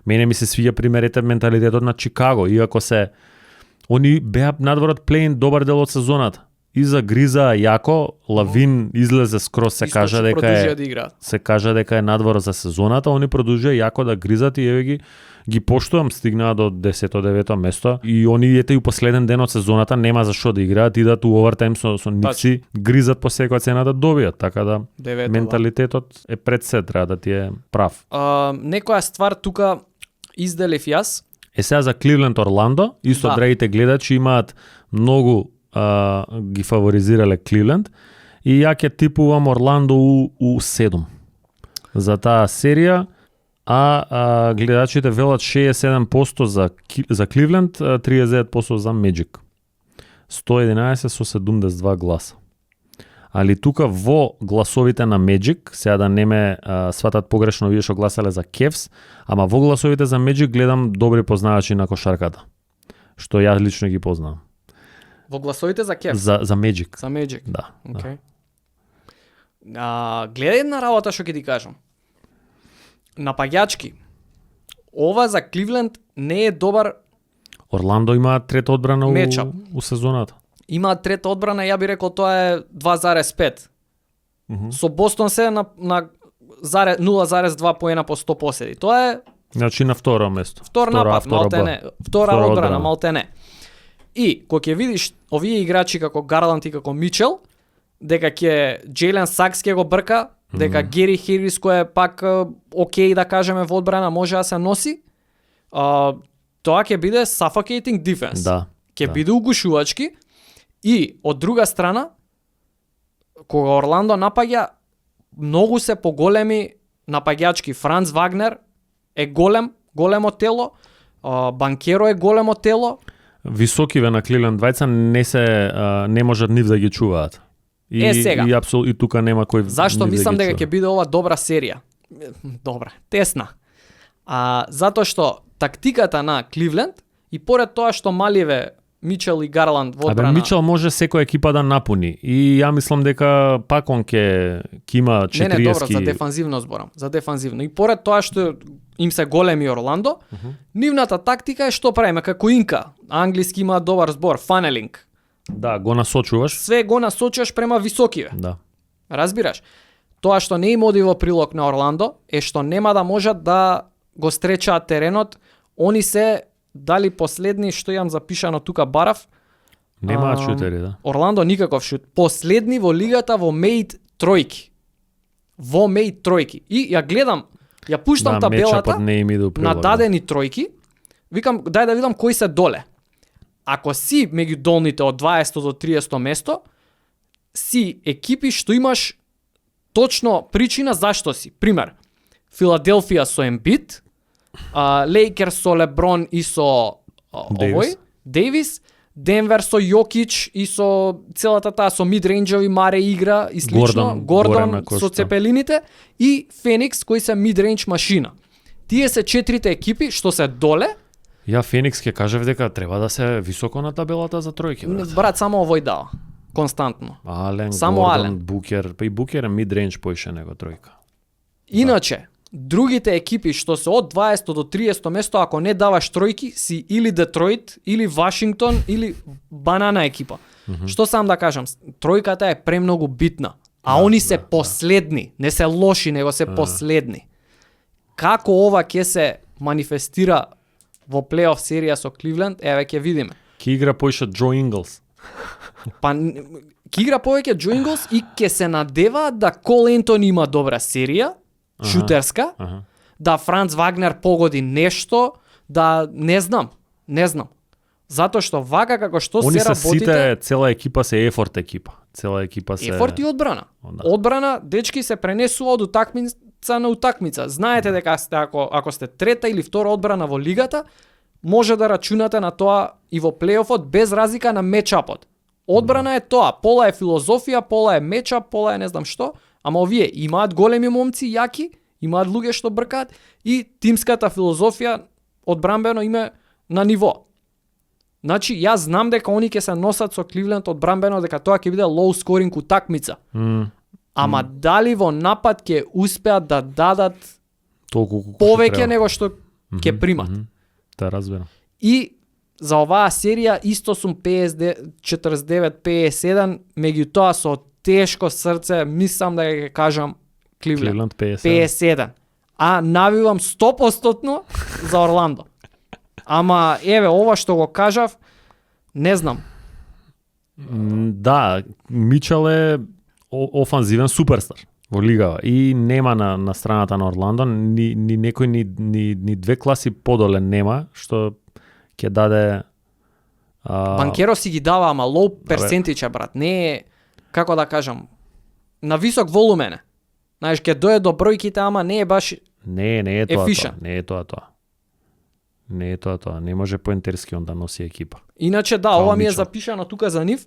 Мене ми се свиѓа примерите менталитетот на Чикаго, иако они беа надвор од плей-ин добар дел од сезоната. И загриза јако, Лавин излезе скроз, се Исто кажа ќе дека продолжија е да играат. се кажа дека е надвор за сезоната, они продолжија јако да гризат и еве ги поштувам, стигнаа до 10-9 место и они ете и у последен ден од сезоната нема за што да играат, идат у овертајм со Никси, гризат по секоја цена да добијат, така да Девето, менталитетот е пред се, треба да ти е прав. Некоја ствар тука изделив јас. Е сега за Кливленд Орландо, исто Да. драгите гледачи имаат многу ги фаворизирале Кливленд и ја ќе типувам Орландо у 7 за таа серија, а гледачите велат 67% за Кливленд, 39% за Меджик. 111 со 72 гласа. Али тука во гласовите на Меджик, сега да не ме сватат погрешно вие што гласале за Кевс, ама во гласовите за Меджик гледам добри познавачи на кошарката, што ја лично ги познавам. Во гласовите за Кев. За Меджик. За Magic. Да. Okay. Гледај една работа што ќе ти кажам. Напаѓачки. Ова за Кливленд не е добар. Орландо има трета одбрана Мечап. у сезоната. Има трета одбрана, ја би рекол тоа е 2,5. Со Бостон се на 0,2 поена по 100 поседи. Тоа е Значи на второ место. втор напад, втора малте Б. не. Втора Втора одбрана, одбрана. малте не. И, кога ќе видиш овие играчи како Гарланд и како Мичел, дека ќе Джейлен Сакс ќе го брка, дека Гери Херис кој е пак окей да кажеме во одбрана може да се носи, тоа ќе биде suffocating defense. Да. Ќе да. биде угушувачки и од друга страна кога Орландо напаѓа многу се поголеми напаѓачки. Франц Вагнер е големо тело, Банкеро е големо тело. Високиве на Кливленд двајца не можат нив да ги чуваат. И, сега. И тука нема кој Зашто нив мислам да ги дека ќе чува. биде ова добра серија? Добра, тесна. Затоа што тактиката на Кливленд и поред тоа што маливе Мичел и Гарланд во Абе, одбрана. Мичел може секоја екипа да напуни. И ја мислам дека пак он ќе има 40. Не, добро, за дефанзивно зборам. За дефанзивно. И поред тоа што им се големи Орландо, нивната тактика е што правиме како Инка. Англиски има добар збор, фанелинг. Да, го насочуваш. Све го насочуваш према високиве. Да. Разбираш? Тоа што не им оди во прилог на Орландо е што нема да можат да го стречаат теренот. Они се дали последни, што имам запишано тука барав. Немаат шутери, да. Орландо никаков шут. Последни во лигата во мејт тројки. Во мејт тројки. И ја гледам, ја пуштам табелата мечапот не им иде у прилог, на дадени тројки. Викам, дај да видам кои се доле. Ако си меѓу долните од 20 до 30 место, си екипи што имаш точно причина зашто си. Пример, Филаделфија со Ембит, Лейкерс со Леброн и со овој, Дейвис, Денвер со Јокич и со целата таа со мидрейнџови Маре игра и слично, Гордон со цепелините и Феникс кои се мидрейндж машина. Тие се 4 екипи што се доле. Ја Феникс ќе кажев дека треба да се високо на табелата за тројки, брат. Брат, само овој дава. Константно. Ален, само Гордон, Ален. Букер, па и Букер е мидрейндж поише него тројка. Иначе, другите екипи што се од 20 до 30 место, ако не даваш тројки, си или Детройт, или Вашингтон, или банана екипа. Што сам да кажам, тројката е премногу битна, а они се последни, не се лоши, него се последни. Како ова ќе се манифестира во плейоф серија со Кливленд, еве ќе видиме. Ке игра поише Джо Инглс. Па ќе игра повеќе Джо Инглс и ќе се надеваат да Кол Ентони има добра серија, шутерска, да Франц Вагнер погоди нешто, да не знам. Затоа што вака како што Они се се работите, сите, цела екипа се ефорт екипа. Цела екипа се ефорт и одбрана. Да. Одбрана, дечки се пренесува од утакмица на утакмица. Знаете дека сте, ако сте трета или втора одбрана во лигата, може да рачунате на тоа и во плейофот без разлика на мечапот. Одбрана е тоа, пола е филозофија, пола е мечап, пола е не знам што, ама овие имаат големи момци, јаки, имаат луѓе што бркаат и тимската филозофија одбранбено име на ниво. Значи, јас знам дека они ќе се носат со Кливленд одбранбено, дека тоа ќе биде low scoring утакмица. Ама дали во напад ќе успеат да дадат толку повеќе него што ќе примат. Да, разберам. И за оваа серија исто сум 49-57, меѓутоа со тешко срце мислам да ќе кажам Кливленд 57. А навивам 100% за Орландо. Ама еве ова што го кажав, не знам. Да, Мичел е офанзивен суперстар во лигава и нема на страната на Орландо ни некој ни две класи подоле нема што ќе даде Банкеро си ги дава, ама low percentage, брат. Не е, како да кажам, на висок волумен е. Знаеш, ќе дое до бројките, ама не е баш Не е тоа. efficient. Не е тоа. Не може поентерски он да носи екипа. Иначе да, Као ова ми е Мичел. запишано тука за нив.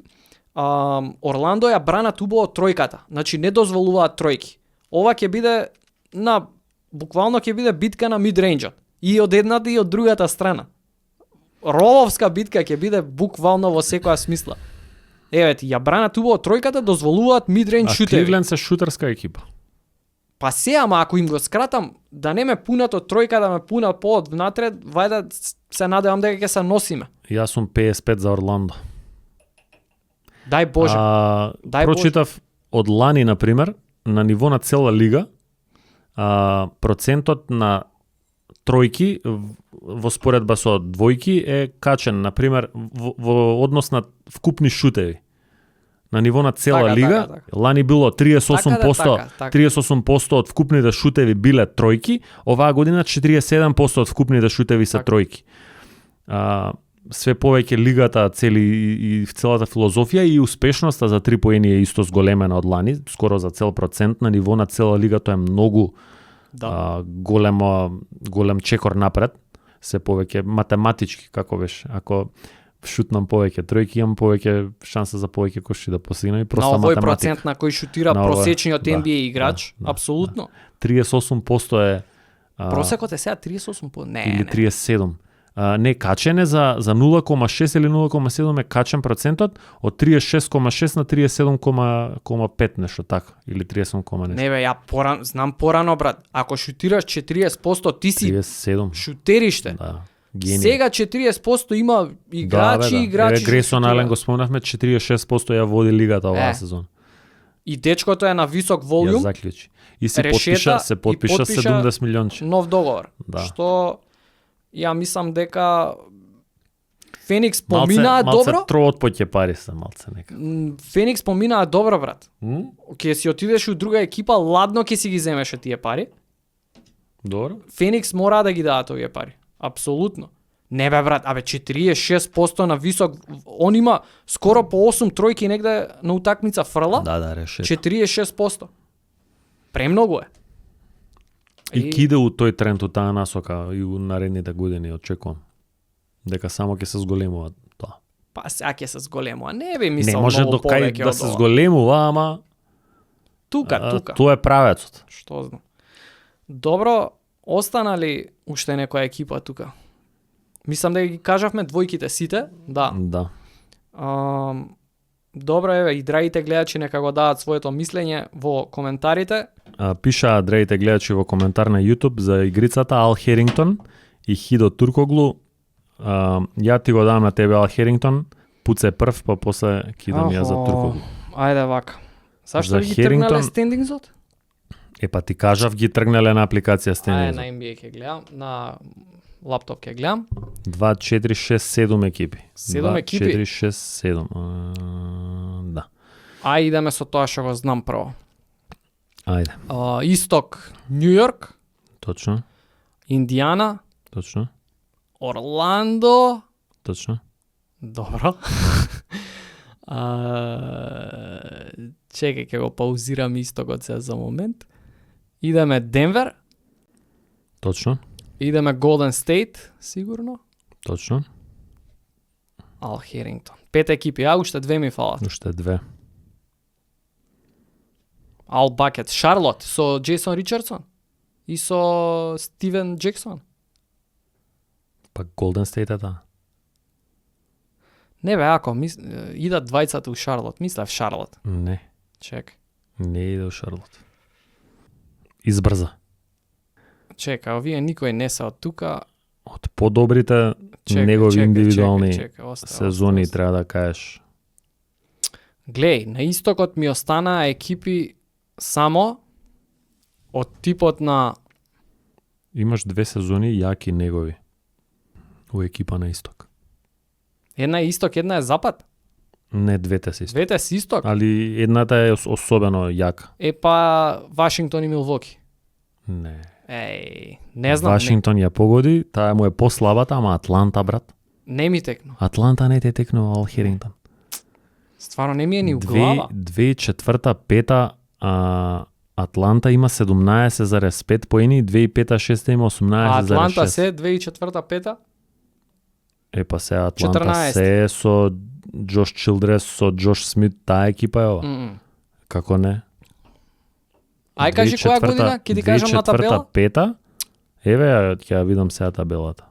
Орландо ја бранат убаво тројката. Значи не дозволуваат тројки. Ова ќе биде буквално ќе биде битка на мидрейнџот. И од едната и од другата страна. Рововска битка ќе биде буквално во секоја смисла. Еве ти, ја бранат убаво тројката, дозволуваат мидрейндж А шутери. Кливленд се шутерска екипа. Па се, ама ако им го скратам, да не ме пунат од тројка, да ме пунат под внатре, вајде се надевам дека ќе се носиме. Јас сум 55 за Орландо. Дај Боже. Дај Прочитав од лани, например, на ниво на цела лига, процентот на тројки во споредба со двојки е качен, например, во однос на вкупни шутеви. На ниво на цела Така, лига, така. лани било 38%, Така. 38% од вкупните шутеви биле тројки, оваа година 47% од вкупните шутеви се Така. тројки. Све повеќе лигата цели и целата филозофија и успешноста за 3 поени е исто зголемена од лани, скоро за цел процент. На ниво на цела лига тоа е многу голем чекор напред. Се повеќе математички, како беше, ако шутнам повеќе тројки, имам повеќе шанса за повеќе коши да постигнам и проста на овој математика. процент на кој шутира На овој, просечниот да, NBA играч, да, апсолутно. 38% е Просекот е сега 38%. или Не. 37. не качен е за 0,6 или 0,7 е качен процентот од 36,6 на 37,5 нешто така или 30, нешто. Не бе, ја знам порано брат. Ако шутираш 40%, ти си 37. шутериште. Да. Гени. Сега 40% има играчи, играчи. Еве Грейсон што Ален шутираат. го спомнавме, 46% ја води лигата оваа сезон. И дечкото е на висок Ја волјум, заклучи. И се решета потпиша и потпиша 70 милионче. нов договор. Да. Што ја мислам дека Феникс поминаа добро. Малце троот поќе пари се малце нека. Феникс поминаа добро брат. Ќе си отидеш у друга екипа, ладно ќе си ги земеше тие пари. Добро. Феникс мора да ги дадат овие пари. Апсолутно. Не бе брат, 46% на висок, он има скоро по 8 тројки негде на утакмица фрла. Да, решет. 46%. Премногу е. И киде у тој тренд у таа насока и у наредните години очекувам. Дека само ќе се зголемува тоа. Па сега ќе се зголемува. Не би Не мислам може многу до кај повеќе да од се ова. зголемува, ама Тука. тоа е правецот. Што знам. Добро, остана ли уште некоја екипа тука? Мислам да ги кажавме двојките сите, да. Да. Добро, еве, и драгите гледачи нека го дадат своето мислење во коментарите. Пишаа драгите гледачи во коментар на YouTube за игрицата Ал Херингтон и Хидо Туркоглу. Ја ти го дам на тебе Ал Херингтон, пуце прв, па после кидам ја за Туркоглу. Ајде вака. Зашто За ги Херингтон- тргнале стендингзот? Па ти кажав ги тргнале на апликација Ајде, Стендинг. на NBA ќе гледам, на лаптоп ќе гледам. 2, 4, 6, 7 екипи. 7 екипи? 4, 6, 7. Да. Ај идеме со тоа што го знам прво. Ајде. Исток, Нью Йорк, Точно. Индијана, Точно. Орландо. Точно. Добро. Чекај, ќе го паузирам истокот се за момент. Идеме Денвер, Точно. идеме Голден Стейт, сигурно. Точно. Ал Херингтон. 5 екипи, уште 2 ми фалат. Уште 2. Ал Бакет, Шарлот со Джейсон Ричардсон и со Стивен Джексон. Па Голден Стейт е таа. Не бе, ако идат двајцата у Шарлот, мислев Шарлот. Не. Чек. Не иде у Шарлот. Избрза. Чека, овие никој не се од тука. Од подобрите негови индивидуални сезони оста. треба да кажеш. Глеј, на истокот ми останаа екипи само од типот на Имаш 2 сезони јаки негови у екипа на исток. една е исток, една е запад. Не, двете се исток. Двете се исток. Али едната е особено јака. Па Вашингтон и Милвоки. Не. Не знам. Вашингтон ја погоди, таа му е послабата, ама Атланта, брат. Не ми текну. Атланта не те текнува Ал Херингтон. Стварно не ми е ни у глава. 2004-5 Атланта има 17,5 поени, 2005-6 има 18,6. Атланта се 2004-5. Па се Атланта 14. се е со Джош Чилдрес, со Джош Смит, таа екипа е ова. Како не? Ај кажи која година, ќе ти кажам на табела. 2004-5, еве ќе ја видам сега табелата.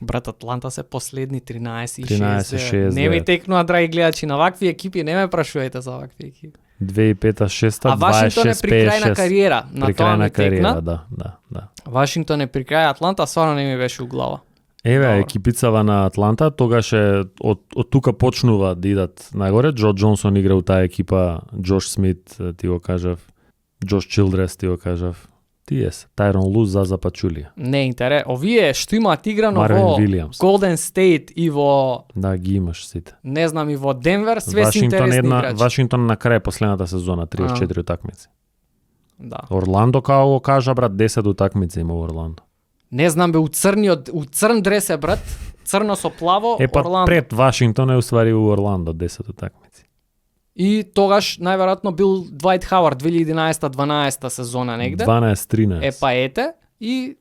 Брат, Атланта се последни 13 и 13-6. 6. Не ми текнува, драги гледачи, на вакви екипи, не ме прашувајте за вакви екипи. 2005-6, А Вашингтон е при крај на кариера, на При тоа крај ми на кариера, текна. да. Вашингтон е при крај, Атланта стварно не ми беше у глава. Еве, Добро. екипицава на Атланта, тогаш е, од тука почнува да идат нагоре. Джо Джонсон игра у таа екипа, Джош Смит, ти го кажав, Джош Чилдрес, ти го кажав. Тие се, Тайрон Лу за Запачулија. Не интерес. Овие што имаат играно Марвин во Вилијамс. Голден Стейт и во, Да, ги имаш сите. не знам, и во Денвер, све се Вашингтон интересни играчи. Вашингтон на крај последната сезона, 34 утакмици. Да. Орландо, како го кажа, брат, 10 утакмици има Орландо. Не знам бе, у црн дрес е, брат. Црно со плаво, Па Орландо. пред Вашингтон е уствари у Орландо 10 утакмици. И тогаш најверојатно бил Двајт Хауард 2011-12 сезона негде. 12-13. Па ете, и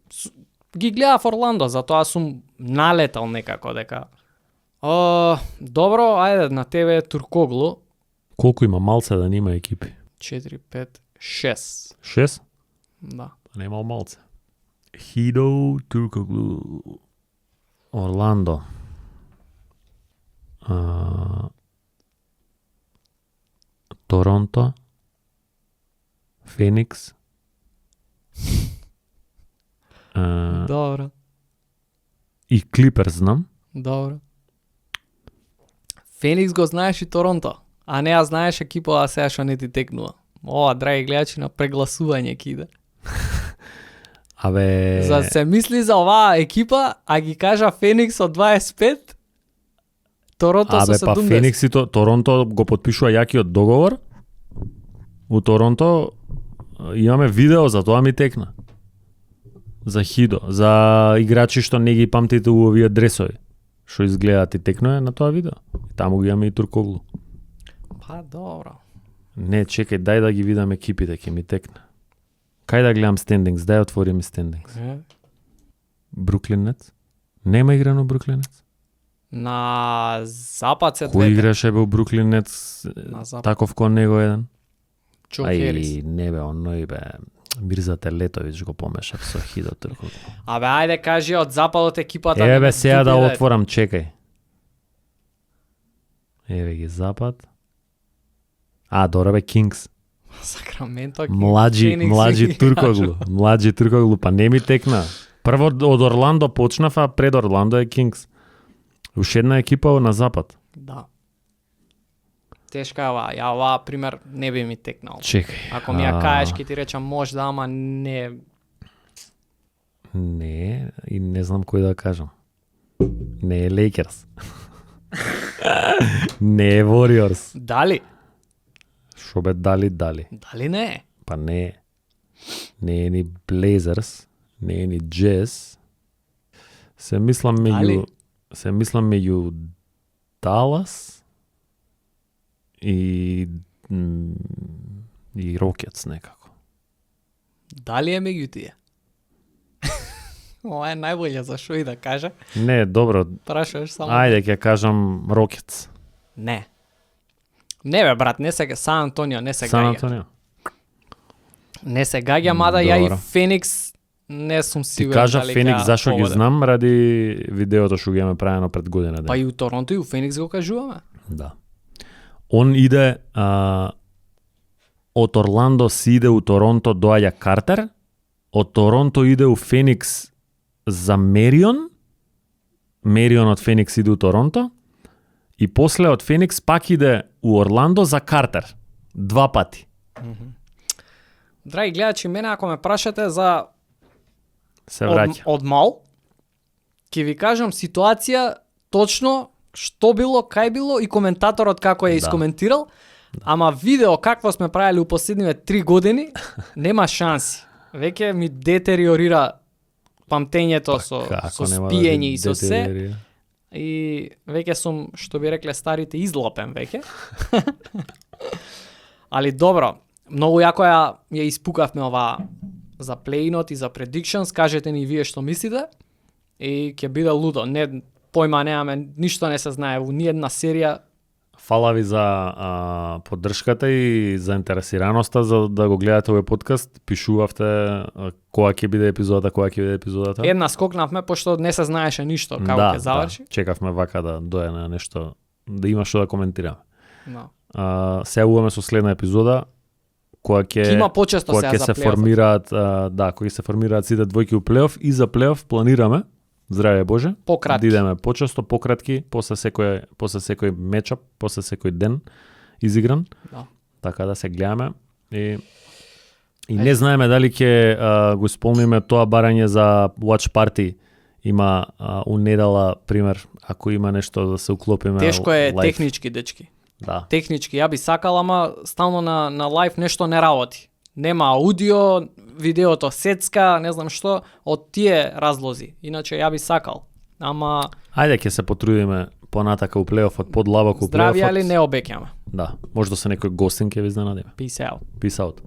ги гледав Орландо, затоа сум налетал некако дека. Добро, ајде, на тебе е Туркоглу. Колку има малце да нема екипи? 4, 5, 6. 6? Да. Немал малце. Хидо Туркоглу. Орландо. Торонто. Феникс. Добро. И Клиперс, знам. Добро. Феникс го знаеш и Торонто, а не ја знаеш екипа, а сега што не ти текнува. Ова, драги гледачи, на прегласување ќе иде. Абе... За се мисли за оваа екипа, а ги кажа Феникс од 25, Торонто со Абе, 70. па Феникс и Торонто го потпишува јакиот договор. У Торонто имаме видео, за тоа ми текна. За Хидо, за играчи што не ги памтите у овие дресови. Што изгледаат и текнува на тоа видео. Таму ги имаме и Туркоглу. Па, добро. Не, чекај, дај да ги видам екипите, ќе ми текне. Кај да гледам стендингс? Дај отвори ми стендингс. Бруклин Нетс? Нема играно Бруклин Нетс? На запад се Кој двете. играше бе у Бруклин Нетс? На запад. Таков кон него еден? Джо Херис. Ај, не бе, оној бе. Мирза Телетовиќ го помешав со Хидо Туркоглу. Абе, ајде кажи од западот екипата. Еве бе, не сега да дупи, отворам, чекај. Еве ги запад. Добро бе, Кингс. Сакраменто. Млади Туркоглу, па не ми текна. Прво од Орландо почнав, а пред Орландо е Кингс. Уште една екипа на запад. Да. Тешка е оваа. Ја оваа пример не би ми текнал. Чекај. Ако ми ја кажеш, ќе ти речам може да, ама не. Не, и не знам кој да кажам. Не е Лейкерс. Не е Warriors. Дали? Шо бе дали? Дали не е? Па не е. Не е ни Blazers, не е ни Jazz. Се мислам меѓу Dallas и Rockets некако. Дали е меѓу тие? Ова е најбоље за шо и да кажа. Не, добро. Прашуваш само. Ајде ќе кажам Rockets. Не. Не бе, брат, не се Сан Антонио, не се Сан гаѓа. Антонио. Не се гаѓа, мада ја и Добро. Феникс не сум Ти сигурен кажа дали Феникс ќе зашо ги победе. знам ради видеото што ги имаме правено пред година ден. Па и у Торонто и у Феникс го кажуваме. Да. Он иде од Орландо си иде у Торонто, доаѓа Картер. Од Торонто иде у Феникс за Мерион. Мерион од Феникс иде у Торонто. И после од Феникс пак иде у Орландо за Картер. 2 пати. Драги гледачи, мене ако ме прашате за Се враќа. од мал, ќе ви кажам ситуација точно што било, кај било и коментаторот како ја искоментирал. Ама видео какво сме правили у последниве 3 години, нема шанси. Веќе ми детериорира памтењето со спиење и со се. И веќе сум, што би рекле старите, излапен веќе. Али добро, многу јако ја испукавме ова за плейнот и за predictions, кажете ни вие што мислите и ќе биде лудо. Не, појма немаме, ништо не се знае, во ниедна серија. Фала ви за поддршката и заинтересираноста за да го гледате овој подкаст. Пишувавте која ќе биде епизодата, Една скокнавме, пошто не се знаеше ништо како ќе заврши. Да, чекавме вака да дое на нешто, да има што да коментираме. No. Се уваме со следна епизода, која ќе има почесто сега ќе за се плейофот. формираат, кои се формираат сите двојки у плейоф и за плейоф планираме, здраве Боже, Пократки. да идеме почесто, пократки, после секој мечап, после секој ден изигран. Да. Така да се гледаме и не знаеме дали ќе го исполниме тоа барање за watch party. Има у недела, пример, ако има нешто да се уклопиме. Тешко е лайф. технички, дечки. Да. Технички, ја би сакал, ама стално на лайф нешто не работи. Нема аудио, видеото сецка, не знам што, од тие разлози. Иначе ја би сакал. Ама Ајде ќе се потрудиме понатака у плейофот, подлабоко у плейофот. здравје ли не обеќаме. Да, може да се некој гостин ќе ви изненадиме. Peace out. Peace out.